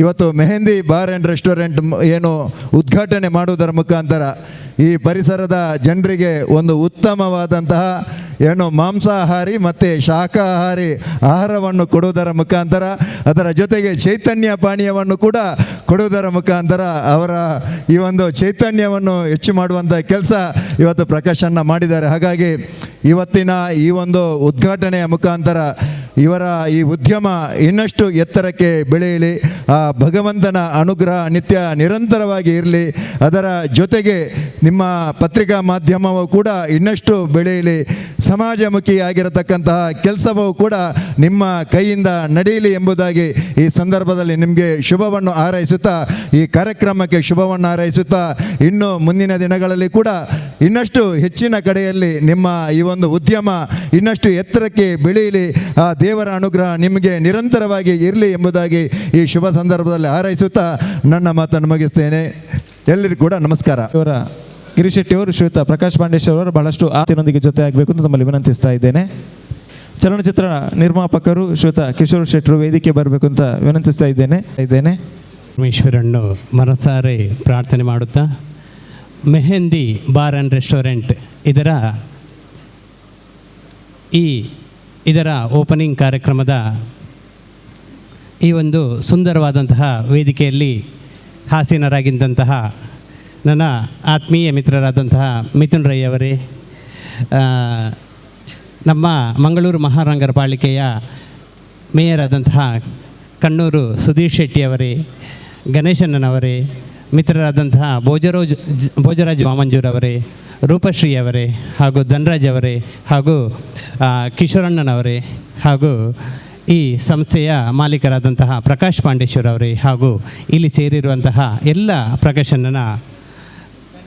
ಇವತ್ತು ಮೆಹಂದಿ bar and restaurant ಏನು ಉದ್ಘಾಟನೆ ಮಾಡುವುದರ ಮುಖಾಂತರ ಈ ಪರಿಸರದ ಜನರಿಗೆ ಒಂದು ಉತ್ತಮವಾದಂತಹ ಏನು ಮಾಂಸಾಹಾರಿ ಮತ್ತು ಶಾಕಾಹಾರಿ ಆಹಾರವನ್ನು ಕೊಡುವುದರ ಮುಖಾಂತರ, ಅದರ ಜೊತೆಗೆ ಚೈತನ್ಯ ಪಾನೀಯವನ್ನು ಕೂಡ ಕೊಡುವುದರ ಮುಖಾಂತರ ಅವರ ಈ ಒಂದು ಚೈತನ್ಯವನ್ನು ಹೆಚ್ಚು ಮಾಡುವಂಥ ಕೆಲಸ ಇವತ್ತು ಪ್ರಕಾಶನ್ನ ಮಾಡಿದ್ದಾರೆ. ಹಾಗಾಗಿ ಇವತ್ತಿನ ಈ ಒಂದು ಉದ್ಘಾಟನೆಯ ಮುಖಾಂತರ ಇವರ ಈ ಉದ್ಯಮ ಇನ್ನಷ್ಟು ಎತ್ತರಕ್ಕೆ ಬೆಳೆಯಲಿ, ಆ ಭಗವಂತನ ಅನುಗ್ರಹ ನಿತ್ಯ ನಿರಂತರವಾಗಿ ಇರಲಿ, ಅದರ ಜೊತೆಗೆ ನಿಮ್ಮ ಪತ್ರಿಕಾ ಮಾಧ್ಯಮವೂ ಕೂಡ ಇನ್ನಷ್ಟು ಬೆಳೆಯಲಿ, ಸಮಾಜಮುಖಿಯಾಗಿರತಕ್ಕಂತಹ ಕೆಲಸವೂ ಕೂಡ ನಿಮ್ಮ ಕೈಯಿಂದ ನಡೆಯಲಿ ಎಂಬುದಾಗಿ ಈ ಸಂದರ್ಭದಲ್ಲಿ ನಿಮಗೆ ಶುಭವನ್ನು ಹಾರೈಸುತ್ತಾ, ಈ ಕಾರ್ಯಕ್ರಮಕ್ಕೆ ಶುಭವನ್ನು ಹಾರೈಸುತ್ತಾ, ಇನ್ನು ಮುಂದಿನ ದಿನಗಳಲ್ಲಿ ಕೂಡ ಇನ್ನಷ್ಟು ಹೆಚ್ಚಿನ ಕಡೆಯಲ್ಲಿ ನಿಮ್ಮ ಈ ಒಂದು ಉದ್ಯಮ ಇನ್ನಷ್ಟು ಎತ್ತರಕ್ಕೆ ಬೆಳೆಯಲಿ, ಆ ದೇವರ ಅನುಗ್ರಹ ನಿಮಗೆ ನಿರಂತರವಾಗಿ ಇರಲಿ ಎಂಬುದಾಗಿ ಈ ಶುಭ ಸಂದರ್ಭದಲ್ಲಿ ಹಾರೈಸುತ್ತಾ ನನ್ನ ಮಾತನ್ನು ಮುಗಿಸ್ತೇನೆ. ಎಲ್ಲರಿಗೂ ಕೂಡ ನಮಸ್ಕಾರ. ಇವರ ಗಿರೀಶ್ ಶೆಟ್ಟಿ ಅವರು, ಶ್ರೀಯುತ ಪ್ರಕಾಶ್ ಪಾಂಡೇಶ್ವರ್ ಅವರು ಬಹಳಷ್ಟು ಆತಿನೊಂದಿಗೆ ಜೊತೆ ಆಗಬೇಕು ಅಂತ ತಮ್ಮಲ್ಲಿ ವಿನಂತಿಸ್ತಾ ಇದ್ದೇನೆ. ಚಲನಚಿತ್ರ ನಿರ್ಮಾಪಕರು ಶ್ರೀಯುತ ಕಿಶೋರ್ ಶೆಟ್ಟರು ವೇದಿಕೆ ಬರಬೇಕು ಅಂತ ವಿನಂತಿಸ್ತಾ ಇದ್ದೇನೆ. ಪರಮೇಶ್ವರನ್ನು ಮನಸಾರೆ ಪ್ರಾರ್ಥನೆ ಮಾಡುತ್ತಾ, ಮೆಹಂದಿ bar and restaurant ಇದರ ಓಪನಿಂಗ್ ಕಾರ್ಯಕ್ರಮದ ಈ ಒಂದು ಸುಂದರವಾದಂತಹ ವೇದಿಕೆಯಲ್ಲಿ ಹಾಸೀನರಾಗಿದ್ದಂತಹ ನನ್ನ ಆತ್ಮೀಯ ಮಿತ್ರರಾದಂತಹ ಮಿಥುನ್ ರೈ ಅವರೇ, ನಮ್ಮ ಮಂಗಳೂರು ಮಹಾನಗರ ಪಾಲಿಕೆಯ ಮೇಯರಾದಂತಹ ಕಣ್ಣೂರು ಸುಧೀರ್ ಶೆಟ್ಟಿಯವರೇ, ಗಣೇಶಣ್ಣನವರೇ, ಮಿತ್ರರಾದಂತಹ ಭೋಜರಾಜ್ ವಾಮಂಜೂರವರೇ, ರೂಪಶ್ರೀ ಅವರೇ ಹಾಗೂ ಧನರಾಜ್ ಅವರೇ ಹಾಗೂ ಕಿಶೋರಣ್ಣನವರೇ ಹಾಗೂ ಈ ಸಂಸ್ಥೆಯ ಮಾಲೀಕರಾದಂತಹ ಪ್ರಕಾಶ್ ಪಾಂಡೇಶ್ವರ್ ಅವರೇ ಹಾಗೂ ಇಲ್ಲಿ ಸೇರಿರುವಂತಹ ಎಲ್ಲ ಪ್ರಕಾಶಣ್ಣನ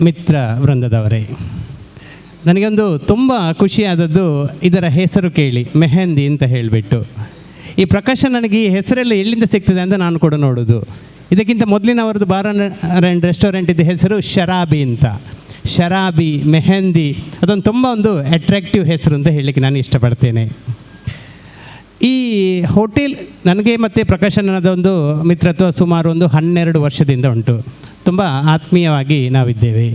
ಮಿತ್ರ ವೃಂದದವರೇ, ನನಗೊಂದು ತುಂಬ ಖುಷಿಯಾದದ್ದು ಇದರ ಹೆಸರು ಕೇಳಿ, ಮೆಹಂದಿ ಅಂತ ಹೇಳಿಬಿಟ್ಟು. ಈ ಪ್ರಕಾಶ ನನಗೆ ಈ ಹೆಸರೆಲ್ಲ ಎಲ್ಲಿಂದ ಸಿಗ್ತದೆ ಅಂತ ನಾನು ಕೂಡ ನೋಡೋದು. ಇದಕ್ಕಿಂತ ಮೊದಲಿನವರದ್ದು bar and restaurant ಇದ್ದ ಹೆಸರು ಶರಾಬಿ ಅಂತ. ಶರಾಬಿ, ಮೆಹಂದಿ ಅದೊಂದು ತುಂಬ ಒಂದು ಅಟ್ರಾಕ್ಟಿವ್ ಹೆಸರು ಅಂತ ಹೇಳಲಿಕ್ಕೆ ನಾನು ಇಷ್ಟಪಡ್ತೇನೆ. ಈ ಹೋಟೆಲ್ ನನಗೆ ಮತ್ತು ಪ್ರಕಾಶನದ ಒಂದು ಮಿತ್ರತ್ವ ಸುಮಾರು ಒಂದು 12 ವರ್ಷದಿಂದ ಉಂಟು. ತುಂಬ ಆತ್ಮೀಯವಾಗಿ ನಾವಿದ್ದೇವೆ.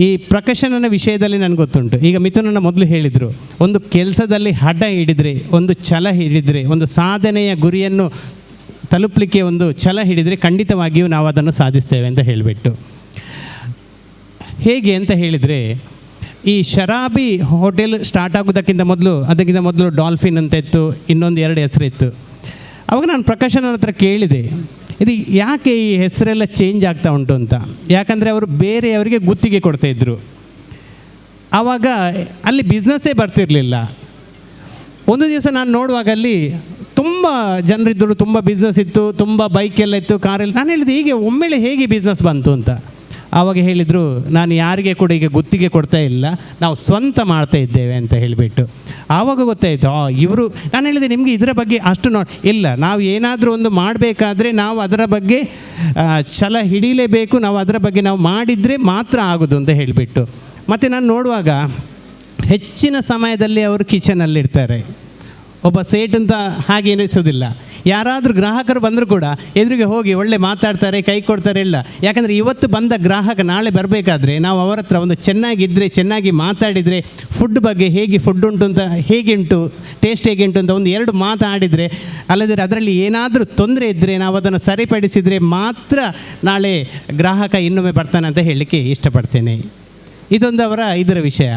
ಈ ಪ್ರಕಾಶನನ ವಿಷಯದಲ್ಲಿ ನನಗೆ ಗೊತ್ತುಂಟು. ಈಗ ಮಿಥುನನ್ನ ಮೊದಲು ಹೇಳಿದರು, ಒಂದು ಕೆಲಸದಲ್ಲಿ ಹಠ ಹಿಡಿದರೆ, ಒಂದು ಛಲ ಹಿಡಿದರೆ, ಒಂದು ಸಾಧನೆಯ ಗುರಿಯನ್ನು ತಲುಪಲಿಕ್ಕೆ ಒಂದು ಛಲ ಹಿಡಿದರೆ ಖಂಡಿತವಾಗಿಯೂ ನಾವು ಅದನ್ನು ಸಾಧಿಸ್ತೇವೆ ಅಂತ ಹೇಳಿಬಿಟ್ಟು. ಹೇಗೆ ಅಂತ ಹೇಳಿದರೆ, ಈ ಶರಾಬಿ ಹೋಟೆಲ್ ಸ್ಟಾರ್ಟ್ ಆಗೋದಕ್ಕಿಂತ ಮೊದಲು, ಅದಕ್ಕಿಂತ ಮೊದಲು ಡಾಲ್ಫಿನ್ ಅಂತ ಇತ್ತು, ಇನ್ನೊಂದು 2 ಹೆಸರಿತ್ತು. ಆವಾಗ ನಾನು ಪ್ರಕಾಶನ ಹತ್ರ ಕೇಳಿದೆ, ಇದು ಯಾಕೆ ಈ ಹೆಸರೆಲ್ಲ ಚೇಂಜ್ ಆಗ್ತಾ ಉಂಟು ಅಂತ. ಯಾಕಂದರೆ ಅವರು ಬೇರೆಯವರಿಗೆ ಗುತ್ತಿಗೆ ಕೊಡ್ತಾಯಿದ್ರು. ಆವಾಗ ಅಲ್ಲಿ ಬಿಸ್ನೆಸ್ಸೇ ಬರ್ತಿರಲಿಲ್ಲ. ಒಂದು ದಿವಸ ನಾನು ನೋಡುವಾಗ ಅಲ್ಲಿ ತುಂಬ ಜನರಿದ್ದರು, ತುಂಬ ಬಿಸ್ನೆಸ್ ಇತ್ತು, ತುಂಬ ಬೈಕೆಲ್ಲ ಇತ್ತು, ಕಾರೆಲ್ಲ. ನಾನು ಹೇಳಿದೆ, ಹೀಗೆ ಒಮ್ಮೆಲೆ ಹೇಗೆ ಬಿಸ್ನೆಸ್ ಬಂತು ಅಂತ. ಆವಾಗ ಹೇಳಿದರು, ನಾನು ಯಾರಿಗೆ ಕೂಡ ಈಗ ಗುತ್ತಿಗೆ ಕೊಡ್ತಾ ಇಲ್ಲ, ನಾವು ಸ್ವಂತ ಮಾಡ್ತಾ ಇದ್ದೇವೆ ಅಂತ ಹೇಳಿಬಿಟ್ಟು. ಆವಾಗ ಗೊತ್ತಾಯಿತು, ಇವರು. ನಾನು ಹೇಳಿದೆ, ನಿಮಗೆ ಇದರ ಬಗ್ಗೆ ಅಷ್ಟು ಇಲ್ಲ, ನಾವು ಏನಾದರೂ ಒಂದು ಮಾಡಬೇಕಾದ್ರೆ ನಾವು ಅದರ ಬಗ್ಗೆ ಛಲ ಹಿಡೀಲೇಬೇಕು, ನಾವು ಅದರ ಬಗ್ಗೆ ನಾವು ಮಾಡಿದರೆ ಮಾತ್ರ ಆಗೋದು ಅಂತ ಹೇಳಿಬಿಟ್ಟು. ಮತ್ತು ನಾನು ನೋಡುವಾಗ ಹೆಚ್ಚಿನ ಸಮಯದಲ್ಲಿ ಅವರು ಕಿಚನಲ್ಲಿರ್ತಾರೆ. ಒಬ್ಬ ಸೇಟ್ ಅಂತ ಹಾಗೆ ಎನಿಸೋದಿಲ್ಲ. ಯಾರಾದರೂ ಗ್ರಾಹಕರು ಬಂದರೂ ಕೂಡ ಎದುರಿಗೆ ಹೋಗಿ ಒಳ್ಳೆ ಮಾತಾಡ್ತಾರೆ, ಕೈ ಕೊಡ್ತಾರೆ ಎಲ್ಲ. ಯಾಕಂದರೆ ಇವತ್ತು ಬಂದ ಗ್ರಾಹಕ ನಾಳೆ ಬರಬೇಕಾದ್ರೆ ನಾವು ಅವರ ಹತ್ರ ಒಂದು ಚೆನ್ನಾಗಿದ್ದರೆ, ಚೆನ್ನಾಗಿ ಮಾತಾಡಿದರೆ, ಫುಡ್ ಬಗ್ಗೆ ಹೇಗೆ ಫುಡ್ ಉಂಟು ಅಂತ, ಹೇಗೆ ಉಂಟು, ಟೇಸ್ಟ್ ಹೇಗೆ ಉಂಟು ಅಂತ ಒಂದು 2 ಮಾತಾಡಿದರೆ, ಅಲ್ಲದಿದ್ದರೆ ಅದರಲ್ಲಿ ಏನಾದರೂ ತೊಂದರೆ ಇದ್ದರೆ ನಾವು ಅದನ್ನು ಸರಿಪಡಿಸಿದರೆ ಮಾತ್ರ ನಾಳೆ ಗ್ರಾಹಕ ಇನ್ನೊಮ್ಮೆ ಬರ್ತಾನೆ ಅಂತ ಹೇಳಲಿಕ್ಕೆ ಇಷ್ಟಪಡ್ತೇನೆ. ಇದೊಂದು ಅವರ ಇದರ ವಿಷಯ.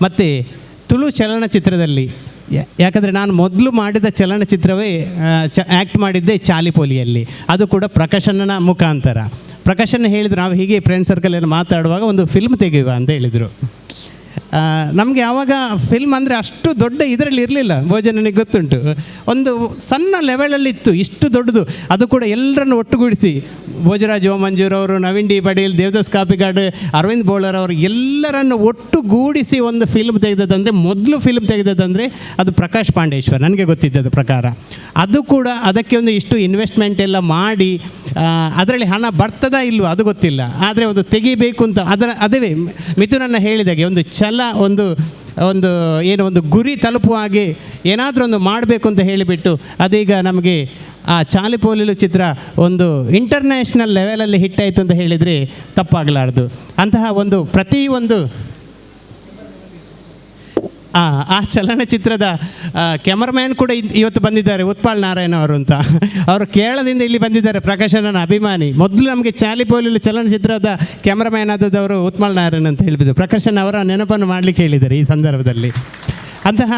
ಮತ್ತು ತುಳು ಚಲನಚಿತ್ರದಲ್ಲಿ, ಯಾಕಂದರೆ ನಾನು ಮೊದಲು ಮಾಡಿದ ಚಲನಚಿತ್ರವೇ ಆ್ಯಕ್ಟ್ ಮಾಡಿದ್ದೆ ಚಾಲಿಪೋಲಿಯಲ್ಲಿ, ಅದು ಕೂಡ ಪ್ರಕಾಶಣ್ಣನ ಮುಖಾಂತರ. ಪ್ರಕಾಶಣ್ಣ ಹೇಳಿದರು, ನಾವು ಹೀಗೆ ಫ್ರೆಂಡ್ ಸರ್ಕಲಲ್ಲಿ ಮಾತಾಡುವಾಗ ಒಂದು ಫಿಲ್ಮ್ ತೆಗೆಯುವ ಅಂತ ಹೇಳಿದರು. ನಮಗೆ ಆವಾಗ ಫಿಲ್ಮ್ ಅಂದರೆ ಅಷ್ಟು ದೊಡ್ಡ ಇದರಲ್ಲಿ ಇರಲಿಲ್ಲ, ಭೋಜನನಿಗೆ ಗೊತ್ತುಂಟು, ಒಂದು ಸಣ್ಣ ಲೆವೆಲಲ್ಲಿತ್ತು, ಇಷ್ಟು ದೊಡ್ಡದು. ಅದು ಕೂಡ ಎಲ್ಲರನ್ನು ಒಟ್ಟುಗೂಡಿಸಿ ಭೋಜರಾಜ್ ಓಮಂಜೂರವರು, ನವೀನ್ ಡಿ ಪಟೇಲ್, ದೇವದಾಸ್ ಕಾಪಿಕಾಡ್, ಅರವಿಂದ್ ಬೋಳರ್ ಅವರು ಎಲ್ಲರನ್ನು ಒಟ್ಟುಗೂಡಿಸಿ ಒಂದು ಫಿಲ್ಮ್ ತೆಗೆದದಂದರೆ, ಮೊದಲು ಫಿಲ್ಮ್ ತೆಗೆದದಂದರೆ ಅದು ಪ್ರಕಾಶ್ ಪಾಂಡೇಶ್ವರ್, ನನಗೆ ಗೊತ್ತಿದ್ದದ ಪ್ರಕಾರ. ಅದು ಕೂಡ ಅದಕ್ಕೆ ಒಂದು ಇಷ್ಟು ಇನ್ವೆಸ್ಟ್ಮೆಂಟ್ ಎಲ್ಲ ಮಾಡಿ, ಅದರಲ್ಲಿ ಹಣ ಬರ್ತದಾ ಇಲ್ವೋ ಅದು ಗೊತ್ತಿಲ್ಲ, ಆದರೆ ಒಂದು ತೆಗಿಬೇಕು ಅಂತ ಅದೇ ಮಿಥುನನ್ನ ಹೇಳಿದಾಗೆ ಒಂದು ಛಲ, ಒಂದು ಒಂದು ಏನು ಒಂದು ಗುರಿ ತಲುಪುವ ಹಾಗೆ ಏನಾದರೂ ಒಂದು ಮಾಡಬೇಕು ಅಂತ ಹೇಳಿಬಿಟ್ಟು ಅದೀಗ ನಮಗೆ ಆ ಚಾಲಿಪೋಲಿಲು ಚಿತ್ರ ಒಂದು ಇಂಟರ್ನ್ಯಾಷನಲ್ ಲೆವೆಲಲ್ಲಿ ಹಿಟ್ಟಾಯಿತು ಅಂತ ಹೇಳಿದರೆ ತಪ್ಪಾಗಲಾರ್ದು. ಅಂತಹ ಒಂದು ಪ್ರತಿಯೊಂದು ಆ ಚಲನಚಿತ್ರದ ಕ್ಯಾಮರಾಮ್ಯಾನ್ ಕೂಡ ಇವತ್ತು ಬಂದಿದ್ದಾರೆ, ಉತ್ಪಾಲ್ ನಾರಾಯಣ ಅವರು ಅಂತ. ಅವರು ಕೇರಳದಿಂದ ಇಲ್ಲಿ ಬಂದಿದ್ದಾರೆ, ಪ್ರಕಾಶನ ಅಭಿಮಾನಿ. ಮೊದಲು ನಮಗೆ ಚಾಲಿಪೋಲಿ ಚಲನಚಿತ್ರದ ಕ್ಯಾಮರಾಮ್ಯಾನ್ ಆದದವರು ಉತ್ಪಾಲ್ ನಾರಾಯಣ್ ಅಂತ ಹೇಳಿಬಿದ್ದು ಪ್ರಕಾಶನ್ ಅವರ ನೆನಪನ್ನು ಮಾಡಲಿಕ್ಕೆ ಹೇಳಿದ್ದಾರೆ ಈ ಸಂದರ್ಭದಲ್ಲಿ. ಅಂತಹ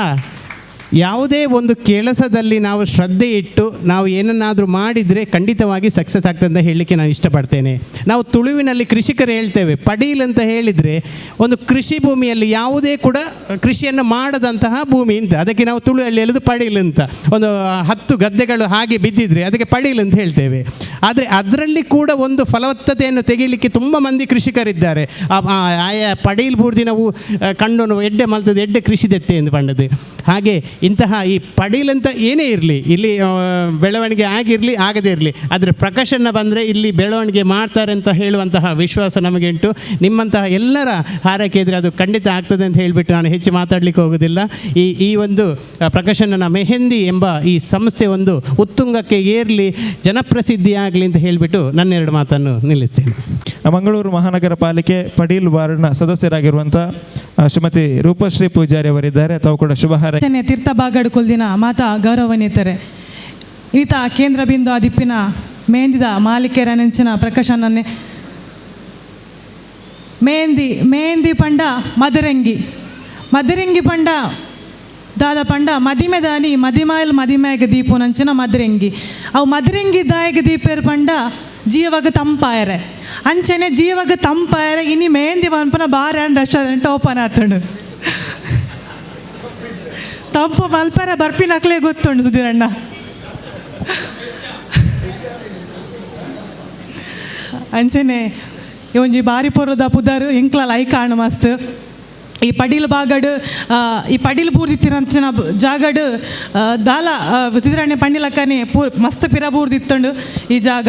ಯಾವುದೇ ಒಂದು ಕೆಲಸದಲ್ಲಿ ನಾವು ಶ್ರದ್ಧೆ ಇಟ್ಟು ನಾವು ಏನನ್ನಾದರೂ ಮಾಡಿದರೆ ಖಂಡಿತವಾಗಿ ಸಕ್ಸಸ್ ಆಗ್ತದೆ ಅಂತ ಹೇಳಲಿಕ್ಕೆ ನಾನು ಇಷ್ಟಪಡ್ತೇನೆ. ನಾವು ತುಳುವಿನಲ್ಲಿ ಕೃಷಿಕರು ಹೇಳ್ತೇವೆ, ಪಡೀಲ್ ಅಂತ ಹೇಳಿದರೆ ಒಂದು ಕೃಷಿ ಭೂಮಿಯಲ್ಲಿ ಯಾವುದೇ ಕೂಡ ಕೃಷಿಯನ್ನು ಮಾಡದಂತಹ ಭೂಮಿ ಅಂತ. ಅದಕ್ಕೆ ನಾವು ತುಳುವಲ್ಲಿ ಹೇಳೋದು ಪಡೀಲ್ ಅಂತ. ಒಂದು 10 ಗದ್ದೆಗಳು ಹಾಗೆ ಬಿದ್ದಿದ್ರೆ ಅದಕ್ಕೆ ಪಡೀಲ್ ಅಂತ ಹೇಳ್ತೇವೆ. ಆದರೆ ಅದರಲ್ಲಿ ಕೂಡ ಒಂದು ಫಲವತ್ತತೆಯನ್ನು ತೆಗೀಲಿಕ್ಕೆ ತುಂಬ ಮಂದಿ ಕೃಷಿಕರಿದ್ದಾರೆ. ಆಯಾ ಪಡೀಲ್ ಬೂರ್ದಿ ನಾವು ಕಣ್ಣನ್ನು ಎಡ್ಡೆ ಮಲ್ತದೆ, ಎಡ್ಡೆ ಕೃಷಿ ದೆತ್ತೆ ಎಂದು ಪಂಡದ್ದು. ಹಾಗೆ ಇಂತಹ ಈ ಪಡೀಲ್ ಅಂತ ಏನೇ ಇರಲಿ, ಇಲ್ಲಿ ಬೆಳವಣಿಗೆ ಆಗಿರಲಿ ಆಗದೇ ಇರಲಿ, ಆದರೆ ಪ್ರಕಾಶನ ಬಂದರೆ ಇಲ್ಲಿ ಬೆಳವಣಿಗೆ ಮಾಡ್ತಾರೆ ಅಂತ ಹೇಳುವಂತಹ ವಿಶ್ವಾಸ ನಮಗೆ ಉಂಟು. ನಿಮ್ಮಂತಹ ಎಲ್ಲರ ಹಾರೈಕೆ ಇದ್ದರೆ ಅದು ಖಂಡಿತ ಆಗ್ತದೆ ಅಂತ ಹೇಳಿಬಿಟ್ಟು ನಾನು ಹೆಚ್ಚು ಮಾತಾಡಲಿಕ್ಕೆ ಹೋಗೋದಿಲ್ಲ. ಈ ಈ ಒಂದು ಪ್ರಕಾಶನ ಮೆಹಂದಿ ಎಂಬ ಈ ಸಂಸ್ಥೆ ಒಂದು ಉತ್ತುಂಗಕ್ಕೆ ಏರಲಿ, ಜನಪ್ರಸಿದ್ಧಿ ಆಗಲಿ ಅಂತ ಹೇಳಿಬಿಟ್ಟು ನನ್ನೆರಡು ಮಾತನ್ನು ನಿಲ್ಲಿಸ್ತೇನೆ. ಮಂಗಳೂರು ಮಹಾನಗರ ಪಾಲಿಕೆ ಪಡೀಲ್ ವಾರ್ಡ್ನ ಸದಸ್ಯರಾಗಿರುವಂಥ ಶ್ರೀಮತಿ ರೂಪಶ್ರೀ ಪೂಜಾರಿ ಅವರಿದ್ದಾರೆ. ತಾವು ಕೂಡ ಶುಭ ಹಾರೈಕೆ. ತೀರ್ಥ ಬಾಗಡು ಕೊಲ್ದಿನ ಮಾತಾ ಗೌರವನೇತರೆ ಈತ ಕೇಂದ್ರ ಬಿಂದು ಆದಿಪ್ಪಿನ ಮೇಂದಿದ ಮಾಲಿಕೆರ ನೆಂಚಿನ ಪ್ರಕಾಶನನ್ನೇ ಮೆಹಂದಿ ಮೆಹಂದಿ ಪಂಡ ಮದರಂಗಿ ಮದರಂಗಿ ಪಂಡ ದಾದ ಪಂಡ ಮದಿಮೆ ದಾನಿ ಮದಿಮಾಯಲ್ ಮದಿಮಾಯಗ ದೀಪು ನಂಚಿನ ಮದರಂಗಿ ಅವು ಮದರಂಗಿ ದಾಯಗ ದೀಪೇರ್ ಪಂಡ ಜೀವಗ ತಂಪಾಯರೆ ಅಂಚನೆ ಜೀವಗ ತಂಪಾಯರೆ ಇನಿ mehndi ಪನ್ಪನ bar and restaurant open ಆತಂಡು ತಂಪು ಮಲ್ಪರ ಬರ್ಪಿನ ಅಕ್ಲೆ ಗೊತ್ತುಂಡು ಸುಧೀರಣ್ಣ. ಅಂಚನೆ ಒಂಜಿ ಬಾರಿ ಪೊರದ ಪುದರ್ ಎಂಕ್ಲ ಲೈಕ್ ಆಣ್ ಮಸ್ತ್ ಈ ಪಡೀಲ್ ಬಾಗಡ್ ಈ ಪಡೀಲ್ ಬೂರ್ದಿತ್ತಿರಂಚಿನ ಜಾಗಡ್ ದಾಲ ಸಿದ್ದರಾಣೆ ಪಂಡಿಲಕ್ಕನೆ ಮಸ್ತ್ ಪಿರ ಬೂರ್ದಿತ್ತುಂಡು ಈ ಜಾಗ.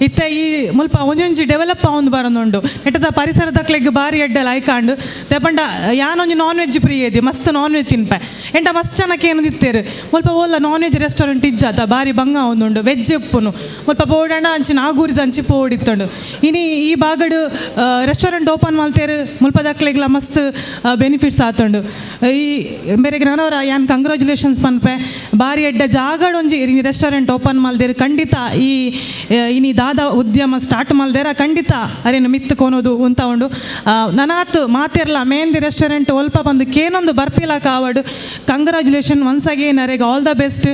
ಇತ್ತ ಈ ಮುಲ್ಪ ಒಂಜೊಂಜಿ ಡೆವಲಪ್ ಆವೊಂದು ಬರೊಂದುಂಡು ನೆಟ್ಟದ ಪರಿಸರದಕ್ಲೆಗ್ ಬಾರಿ ಎಡ್ಡೆ ಲೈಕಾಂಡು ದೇಪಂಡ ಯಾನೊಂಜಿ ನಾನ್ ವೆಜ್ ಪ್ರಿಯದಿ ಮಸ್ತ್ ನಾನ್ ವೆಜ್ ತಿನ್ಪೆ ಎಂಟ ಮಸ್ತ್ ಜನಕ್ಕೆ ಏನು ತಿತ್ತೇರು ಮುಲ್ಪ ಓಲ್ಲ non veg restaurant ಇಜ್ಜಾತ ಬಾರಿ ಬಂಗ ಆವೊಂದುಂಡು ವೆಜ್ ಉಪ್ಪುನು ಮುಲ್ಪ ಬೋಡಂಡ ಅಂಚಿ ನಾಗೂರಿದ ಅಂಚಿ ಪೋಡಿತ್ತುಂಡು. ಇನಿ ಈ ಬಾಗಡ್ ರೆಸ್ಟೋರೆಂಟ್ ಓಪನ್ ಮಲ್ತೇರು ಮುಲ್ಪದಕ್ಲೆಗ್ಲ ಮಸ್ತ್ ಬೆನಿಫಿಟ್ಸ್ ಆತುಂಡು. ಈ ಬೇರೆ ನನವರ ಯಾನ್ ಕಂಗ್ರ್ಯಾಚುಲೇಷನ್ಸ್ ಪನ್ಪೆ ಬಾರಿ ಎಡ್ಡೆ ಜಾಗಡ್ ಒಂಜಿ ರೆಸ್ಟೋರೆಂಟ್ ಓಪನ್ ಮಲ್ದೇರು ಖಂಡಿತ ಈ ಇನಿ ದಾದ ಉದ್ಯಮ ಸ್ಟಾರ್ಟ್ ಮಲ್ದೇರ ಖಂಡಿತ ಅರೇನು ಮಿತ್ತು ಕೋನೋದು ಅಂತ ಉಂಡು. ನನಾತ್ ಮಾತಿರ್ಲ ಮೆಹಂದಿ ರೆಸ್ಟೋರೆಂಟ್ ಒಲ್ಪ ಬಂದು ಕೇನೊಂದು ಬರ್ಪಿಲ ಕಾವಡು. Congratulation once again ಅರೆಗ್ all the best.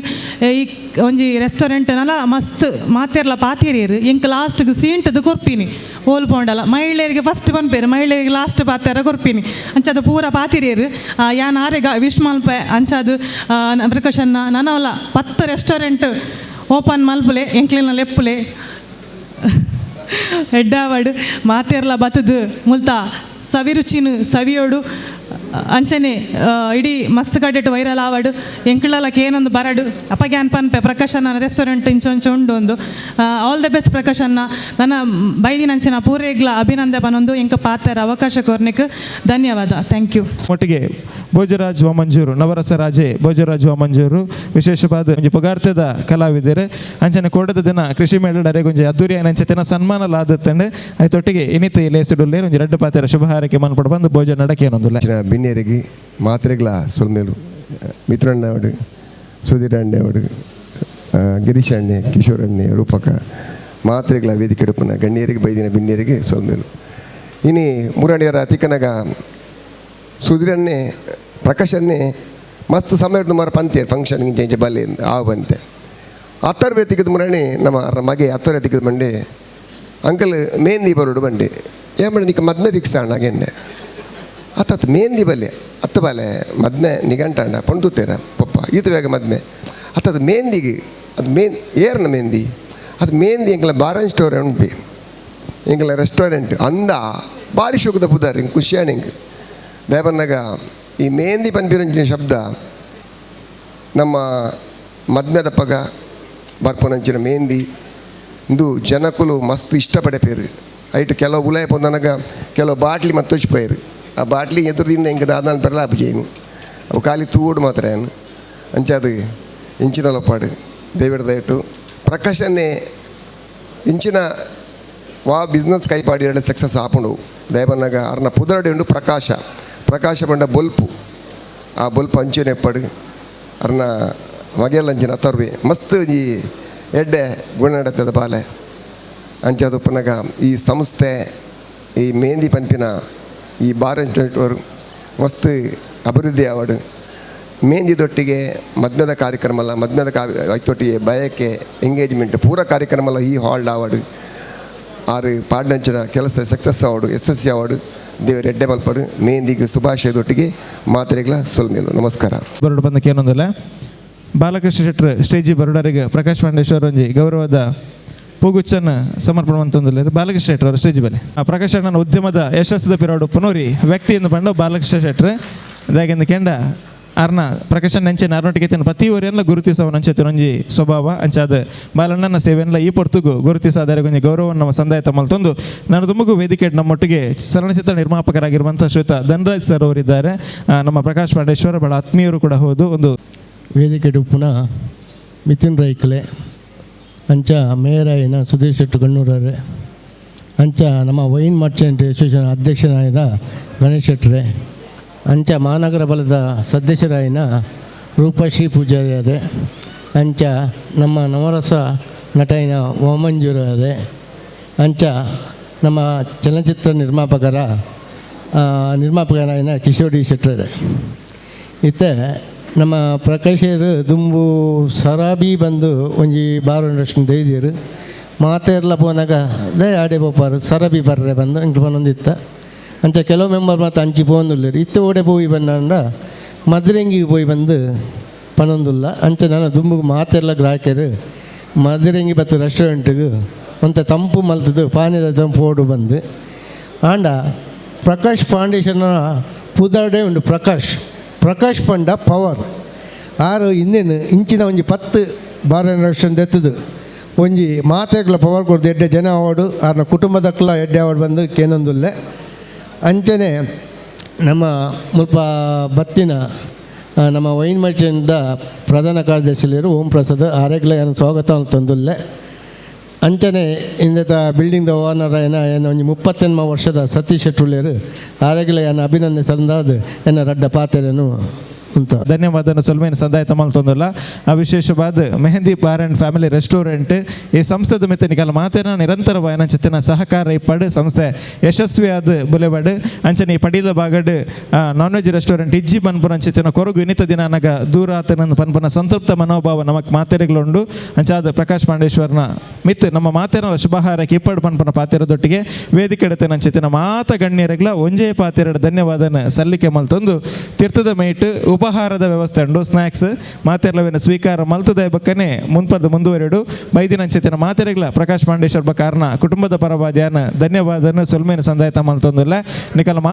ಈ ಒಂಜಿ ರೆಸ್ಟೋರೆಂಟ್ ನಲ ಮಸ್ತ್ ಮಾತಿರ್ಲ ಪಾತಿರಿಯರು ಎಂಕ್ ಲಾಸ್ಟ್ಗೆ ಸೀಂಟದು ಕೊರ್ಪಿನಿ ಓಲ್ ಪೋಂಡಲ ಮಹಿಳೆಯರಿಗೆ ಫಸ್ಟ್ ಪನ್ಪೇರು ಮಹಿಳೆಯರಿಗೆ ಲಾಸ್ಟ್ ಪಾತೆರ ಕೊರ್ಪಿನಿ ಅಂಚದ ಪೂರ ಪಾತಿರಿಯರು ಯಾನ್ ಆರೆಗ ವಿಶ್ ಮಲ್ಪೆ ಅಂಚದು ಪ್ರಕಾಶನ್ನ ನನವಲ್ಲ 10 ರೆಸ್ಟೋರೆಂಟ್ ಓಪನ್ ಮಲ್ಪುಲೆ ಎಂಕ್ಲಿನ ಲೆಪ್ಪುಲೆ ಎಡ್ಡಾವಡು ಮಾತೆರ್ಲ ಬತ್ತದು ಮುಲ್ತ ಸವಿರುಚಿನ ಸವಿಯೋಡು ಅಂಚನೆ ಇಡೀ ಮಸ್ತ್ ಕಡೆಟ್ ವೈರಲ್ ಆವಡು ಎಂಕ್ಲಲಕ್ಕೆ ಏನೊಂದು ಬರಡು ಅಪಗ್ಯಾನ್ ಪನ್ಪೆ ಪ್ರಕಾಶನ ರೆಸ್ಟೋರೆಂಟ್ ಇಂಚೊಂಚ ಉಂಡು ಒಂದು. All the best ಪ್ರಕಾಶನ್ನ ನನ್ನ ಬೈದಿನಂಚಿನ ಪೂರೇಗ್ಲ ಅಭಿನಂದನೆ ಪನೊಂದು ಎಂಕ ಪಾತ್ರ ಅವಕಾಶ ಕೋರ್ನಿಕ್ ಧನ್ಯವಾದ. Thank you. ಒಟ್ಟಿಗೆ ಭೋಜರಾಜ್ ವಾಮಂಜೂರು ನವರಸ ರಾಜೆ ಭೋಜರಾಜ್ ವಾಮಂಜೂರು ವಿಶೇಷವಾದ ಒಂಜಿ ಪುಗಾರ್ತೆದ ಕಲಾವಿದರು ಅಂಚನೆ ಕೋಡದ ದಿನ ಕೃಷಿ ಮೇಳ ಅರೆಗೊಂಜಿ ಅದ್ದೂರಿ ಅಂಚೆತಿನ ಸನ್ಮಾನ ಲಾದತ್ತಂಡೆ ಆಯ್ತೊಟ್ಟಿಗೆ ಇನಿತ ಲೇಸಿಡುಲ್ಲೇರು ಒಂಜಿ ರಡ್ಡು ಪಾತೆರ ಶುಭ ಹಾರೈಕೆ ಮನ್ಪಡ ಬಂದು ಭೋಜನ ನಡಕೇನೊಂದುಲ್ಲ. ಬಿನ್ನೇರಿಗೆ ಮಾತ್ರೆಗಳ ಸೊಲ್ಮೇಲು ಮಿತ್ರಣ್ಣ ಅವಡು ಸುಧೀರ್ ಅಣ್ಣೆ ಅವಡು ಗಿರೀಶ್ ಅಣ್ಣೆ ಕಿಶೋರ್ ಅಣ್ಣೆ ರೂಪಕ ಮಾತ್ರೆಗಳ ವೇದಿಕೆ ಉಡುಪನ ಗಣ್ಯರಿಗೆ ಬೈದಿನ ಬಿನ್ನೇರಿಗೆ ಸೊಲ್ಮೇಲು. ಇನಿ ಮುರಣಿಯರ ತಿಕ್ಕನಗ ಸುಧೀರಣ್ಣೆ ಪ್ರಕಾಶನ್ನೇ ಮಸ್ತ್ ಸಮಯದ ಮರ ಪಂತೆ ಫಂಕ್ಷನ್ ಇಂಚೆ ಬಲ್ಲೆ ಆವು ಬಂತೆ ಅತ್ತರ್ ತಿಕ್ಕದ ಮುರಣಿ ನಮ್ಮ ಮಗೆ ಅತ್ತರ್ ತಿಕ್ಕದ ಬಂಡೆ ಅಂಕಲ್ ಮೆಹಂದಿ ಬರೋಡು ಬಂಡೆ ಏಮಂಡೆ ನಿಕ್ಕ ಮದ್ಮೆ ಫಿಕ್ಸ್ ಅಣ್ಣ ಗೆಂಡೆ ಅತ್ತತ್ತು ಮೆಹಂದಿ ಬಲ್ಲೆ ಅತ್ತ ಬಾಲೆ ಮದ್ಮೆ ನಿಗಂಟಾಂಡ ಪೊಂಡುತ್ತೇರ ಪಪ್ಪ ಈತ ಬೇಗ ಮದ್ಮೆ ಅತ್ತದು ಮೆಹಂದಿಗೆ ಅದು ಮೇನ್ ಏರ್ನ ಮೆಹಂದಿ ಅದು ಮೆಹಂದಿ ಎಂಕಲ ಬಾರನ್ ಸ್ಟೋರ್ ಉಂಟು ಎಂಕಲ ರೆಸ್ಟೋರೆಂಟ್ ಅಂದ ಬಾರಿ ಶುಕದ ಪುದಾರ್ ಹಿಂಗೆ ಖುಷಿಯಾಣ ಹಿಂಗೆ ದೇವನ್ನಾಗ ಈ ಮೆಹಂದಿ ಪನ್ಪಿರಂಚಿನ ಶಬ್ದ ನಮ್ಮ ಮದ್ಮೆದಪ್ಪಗ ಬರ್ಪುನಂಚಿನ ಮೆಹಂದಿ ಇಂದು ಜನಕುಲು ಮಸ್ತ್ ಇಷ್ಟಪಡೆ ಪೇರು ಐಟ್ ಕೆಲವು ಉಲಾಯ ಪೊಂದನಗ ಕೆಲವು ಬಾಟ್ಲಿ ಮತ್ತು ಪೇರು ಆ ಬಾಟ್ಲಿ ಎದುರು ಎಂಕ ದಾದಾನ ಪೆರಲ ಆಪುಜೇನು ಅವು ಖಾಲಿ ತೂಡು ಮಾತ್ರ ಏನು ಅಂಚಾದು ಇಂಚಿನ ಲೊಪ್ಪಾಡು ದೇವಿಡ ದಯಟು ಪ್ರಕಾಶನ್ನೇ ಇಂಚಿನ ವಾ ಬಿಸ್ನೆಸ್ ಕೈಪಾಡಿ ಎರಡು ಸಕ್ಸಸ್ ಆಪುಂಡು ದಯಬನ್ನಾಗ ಅರ್ನ ಪುದರಡಿ ಉಂಡು ಪ್ರಕಾಶ ಪ್ರಕಾಶ ಬಂಡ ಬೊಲ್ಪು ಆ ಬೊಲ್ಪ ಅಂಚೆನೆ ಪಡು ಅರ್ನ ಮಗೆಲ್ಲಂಚಿನ ಅತರ್ವೆ ಮಸ್ತ್ ಈ ಎಡ್ಡೆ ಗುಣನಡತದ ಬಾಲೆ. ಅಂಚಾದ್ ಉಪ್ಪುನಗ ಈ ಸಂಸ್ಥೆ ಈ ಮೆಹಂದಿ ಪನ್ಪಿನ ಈ ಬಾರ್ ರೆಸ್ಟೋರೆಂಟ್ ಮಸ್ತ್ ಅಭಿವೃದ್ಧಿ ಆವಡ್. ಮೆಹಂದಿ ದೊಟ್ಟಿಗೆ ಮದ್ಮೆದ ಕಾರ್ಯಕ್ರಮ ಅಲ್ಲ, ಮದ್ಮೆದ ಐತೊಟ್ಟಿಗೆ ಬಯಕೆ ಎಂಗೇಜ್ಮೆಂಟ್ ಪೂರ ಕಾರ್ಯಕ್ರಮ ಅಲ್ಲ ಈ ಹಾಲ್ಡ್ ಆವಡ್. ಆರು ಪಾಡ್ನಂಚಿನ ಕೆಲಸ ಸಕ್ಸಸ್ ಆವಡು, ಯಶಸ್ವಿ ಆವಡು. ದೇವರು ಎಡ್ಡೆ ಮಲ್ಪಡು. ಮೆಹಂದಿಗೆ ಶುಭಾಶಯದೊಟ್ಟಿಗೆ ಮಾತ್ರೆಗಳ ಸೊಲ್ಮೇಲು ನಮಸ್ಕಾರ. ಬರಡು ಬಂದಕ್ಕೆ ಏನೊಂದಿಲ್ಲ ಬಾಲಕೃಷ್ಣ ಶೆಟ್ಟರ್ ಸ್ಟೇಜಿ ಬರುಡರಿಗೆ ಪ್ರಕಾಶ್ ಪಾಂಡೇಶ್ವರ ಒಂಜಿ ಗೌರವದ ಪೂಗುಚ್ಚನ ಸಮರ್ಪಣೆ ಅಂತಂದಿಲ್ಲ ಬಾಲಕೃಷ್ಣ ಶೆಟ್ಟರ್ ಅವರು ಸ್ಟೇಜ್ ಬಲೆ. ಆ ಪ್ರಕಾಶ್ ಅಣ್ಣನ ಉದ್ಯಮದ ಯಶಸ್ಸದ ಪಿರೋಡು ಪುನೂರಿ ವ್ಯಕ್ತಿಯಿಂದ ಬಂದ ಬಾಲಕೃಷ್ಣ ಶೆಟ್ಟರ್ ದಾಗಿಂದ ಕೆಂಡ ಅರ್ನ ಪ್ರಕಾಶ್ ನಂಚೆ ನಾರ್ನೊಟ್ಟಿಗೆ ತಿನ್ನ ಪ್ರತಿ ಊರೆಲ್ಲ ಗುರುತಿಸವ ನಂಚೆ ಒಂಜಿ ಸ್ವಭಾವ ಅಂಚಾದ ಬಾಲಣ್ಣನ ಸೇವೆಲ್ಲ ಈ ಪೊರ್ತುಗು ಗುರುತಿಸಾದರೆ ಒಂಜಿ ಗೌರವವನ್ನು ನಮ್ಮ ಸಂದಾಯ ತಮ್ಮಲ್ಲಿ ನಾನು ತುಮಗೂ ವೇದಿಕೆ ನಮ್ಮೊಟ್ಟಿಗೆ ಚಲನಚಿತ್ರ ನಿರ್ಮಾಪಕರಾಗಿರುವಂಥ ಶ್ವೇತ ಧನರಾಜ್ ಸರ್ ಅವರಿದ್ದಾರೆ. ನಮ್ಮ ಪ್ರಕಾಶ್ ಪಾಂಡೇಶ್ವರ ಬಹಳ ಆತ್ಮೀಯರು ಕೂಡ ಹೌದು. ಒಂದು ವೇದಿಕೆ ಉಪ್ಪುನ ಮಿಥುನ್ ರೈಕ್ಲೆ ಅಂಚ ಮೇಯರಾಯಿನ ಸುಧೀರ್ ಶೆಟ್ಟಿ ಗಣ್ಣೂರರೆ ಅಂಚ ನಮ್ಮ ವೈನ್ ಮರ್ಚೆಂಟ್ ಅಸೋಸಿಯೇಷನ್ ಅಧ್ಯಕ್ಷರಾಯಿನ ಗಣೇಶ್ ಶೆಟ್ಟರೆ ಅಂಚ ಮಹಾನಗರ ಬಲದ ಸದಸ್ಯರಾಯಿನ ರೂಪಶ್ರೀ ಪೂಜಾರಿಯರೇ ಅಂಚ ನಮ್ಮ ನವರಸ ನಟೈನ ವಾಮಂಜೂರವರೇ ಅಂಚ ನಮ್ಮ ಚಲನಚಿತ್ರ ನಿರ್ಮಾಪಕರ ನಿರ್ಮಾಪಕರಾಯಿನ ಕಿಶೋರ್ ಡಿ ಶೆಟ್ಟರೇ. ಇತ್ತೆ ನಮ್ಮ ಪ್ರಕಾಶರು ದುಂಬು ಸರಾಬಿ ಬಂದು ಒಂಜಿ ಬಾರ್ ರೆಸ್ಟೋರೆಂಟ್ ದೈದಿರು ಮಾತೆರ್ಲ ಪೋನಾಗ they ಆಡೆ ಪೋಪಾರು ಸರಬಿ ಬರ್ರೆ ಬಂದು ಇಂಕ್ಲು ಪನೊಂದಿತ್ತ ಅಂಚ ಕೆಲವು ಮೆಂಬರ್ ಮಾತ ಅಂಚಿ ಪೋಂದುಲ್ಲೆರ್ ಇತ್ತೆ ಓಡೆ ಪೋಯಿ ಬಂದಾಂಡ ಮದ್ರೆಂಗಿಗೆ ಪೋಯಿ ಬಂದು ಪನೊಂದುಲ್ಲ. ಅಂಚ ನಾನು ದುಂಬುಗು ಮಾತೆರ್ಲ ಗ್ರಾಹಕರು ಮದ್ರೆಂಗಿ ಬತ್ತು ರೆಸ್ಟೋರೆಂಟಿಗೆ ಒಂತೆ ತಂಪು ಮಲ್ತದು ಪಾನೀಯದ ತಂಪು ಓಡು ಬಂದು ಆಂಡ ಪ್ರಕಾಶ್ ಫೌಂಡೇಶನ್ನ ಪುದರ್ಡೇ ಉಂಡು ಪ್ರಕಾಶ್ ಪ್ರಕಾಶ್ ಪಂಡ ಪವರ್ ಆರು ಇಂದೇನು ಇಂಚಿನ ಒಂಜಿ 10 ಬಾರ್ ರೆಸ್ಟೋರೆಂಟ್ ಎತ್ತದು ಒಂಜಿ ಮಾತೆಗ್ಲ ಪವರ್ ಕೊಡ್ದು ಎಡ್ಡೆ ಜನ ಅವಾರ್ಡು ಆರ್ನ ಕುಟುಂಬದಕ್ಲ ಎಡ್ಡೆ ಅವಾರ್ಡ್ ಬಂದು ಕೇನೊಂದುಲ್ಲೆ. ಅಂಚನೆ ನಮ್ಮ ಮುಲ್ಪ ಬತ್ತಿನ ನಮ್ಮ ವೈನ್ ಮರ್ಚೆಂಟ್ದ ಪ್ರಧಾನ ಕಾರ್ಯದರ್ಶಿಯರು ಓಂ ಪ್ರಸಾದ್ ಆರೆಗ್ಲ ಏನು ಸ್ವಾಗತ ತಂದುಲ್ಲೆ. ಅಂಚನೆ ಇಂದೆತ ಬಿಲ್ಡಿಂಗ್ದ ಓನರ್ ಏನ ಏನು ಒಂಜಿ 38 ವರ್ಷದ ಸತೀಶ್ ಶೆಟ್ಟುಳ್ಳೇರು ಆರೆಗ್ಲ ಏನು ಅಭಿನಂದನೆ ಸಂದಾದ ಎನ್ನ ರಡ್ಡ ಪಾತೆರೇನು ಅಂತ ಧನ್ಯವಾದ ಸೊಲ್ಮೇನ್ ಸಂದಾಯ ತಮ್ಮಲ್ ತೊಂದಲ್ಲ. ಆ ವಿಶೇಷವಾದ Mehndi bar and family restaurant ಈ ಸಂಸ್ಥೆದ ಮಿತ್ತ ನಿಕಲ ಮಾತೇನ ನಿರಂತರವಾಯನ ಚಿತ್ತಿನ ಸಹಕಾರ ಇಪ್ಪಡು ಸಂಸ್ಥೆ ಯಶಸ್ವಿಯಾದ ಬುಲೆಬಡು. ಅಂಚನೆ ಈ ಪಡೀಲ ಬಾಗಡ್ ನಾನ್ ವೆಜ್ ರೆಸ್ಟೋರೆಂಟ್ ಇಜ್ಜಿ ಪನ್ಪುನ ಅಂಚಿತ್ತಿನ ಕೊರಗು ಇನ್ನಿತ ದಿನ ಅನಗ ದೂರ ಆತನ ಪನ್ಪುನ ಸಂತೃಪ್ತ ಮನೋಭಾವ ನಮಕ್ ಮಾತೆರೆಗಳುಂಡು. ಅಂಚಾದ ಪ್ರಕಾಶ್ ಪಾಂಡೇಶ್ವರನ ಮಿತ್ ನಮ್ಮ ಮಾತೇನ ಶುಭಹಾರಕ್ಕೆ ಇಪ್ಪಡು ಪನ್ಪುನ ಪಾತಿರದೊಟ್ಟಿಗೆ ವೇದಿಕೆ ಅಂಚಿತ್ತಿನ ಮಾತ ಗಣ್ಯರೆಗ್ಲ ಒಂಜೇ ಪಾತಿರಡ ಧನ್ಯವಾದನ ಸಲ್ಲಿಕೆ ಮಲ್ತೊಂದು ತೀರ್ಥದ ಮೈಟ್ ಉಪಹಾರದ ವ್ಯವಸ್ಥೆ ಉಂಡು ಸ್ನ್ಯಾಕ್ಸ್ ಮಾತೆರ್ಲವಿನ ಸ್ವೀಕಾರ ಮಲ್ತದ ಬಕ್ಕನೆ ಮುನ್ಪದ ಮುಂದುವರೆಡು ಬೈದಿನ ಅಂಚಿತ್ತಿನ ಮಾತೆರೆಗ್ಲ ಪ್ರಕಾಶ್ ಪಾಂಡೇಶ್ವರ ಕಾರಣ ಕುಟುಂಬದ ಪರವಾದ್ಯಾನ ಧನ್ಯವಾದನ ಸೊಲ್ಮೇನ ಸಂದಾಯ ಮಲ್ತೊಂದುಲ್ಲ ನಿಕಲ.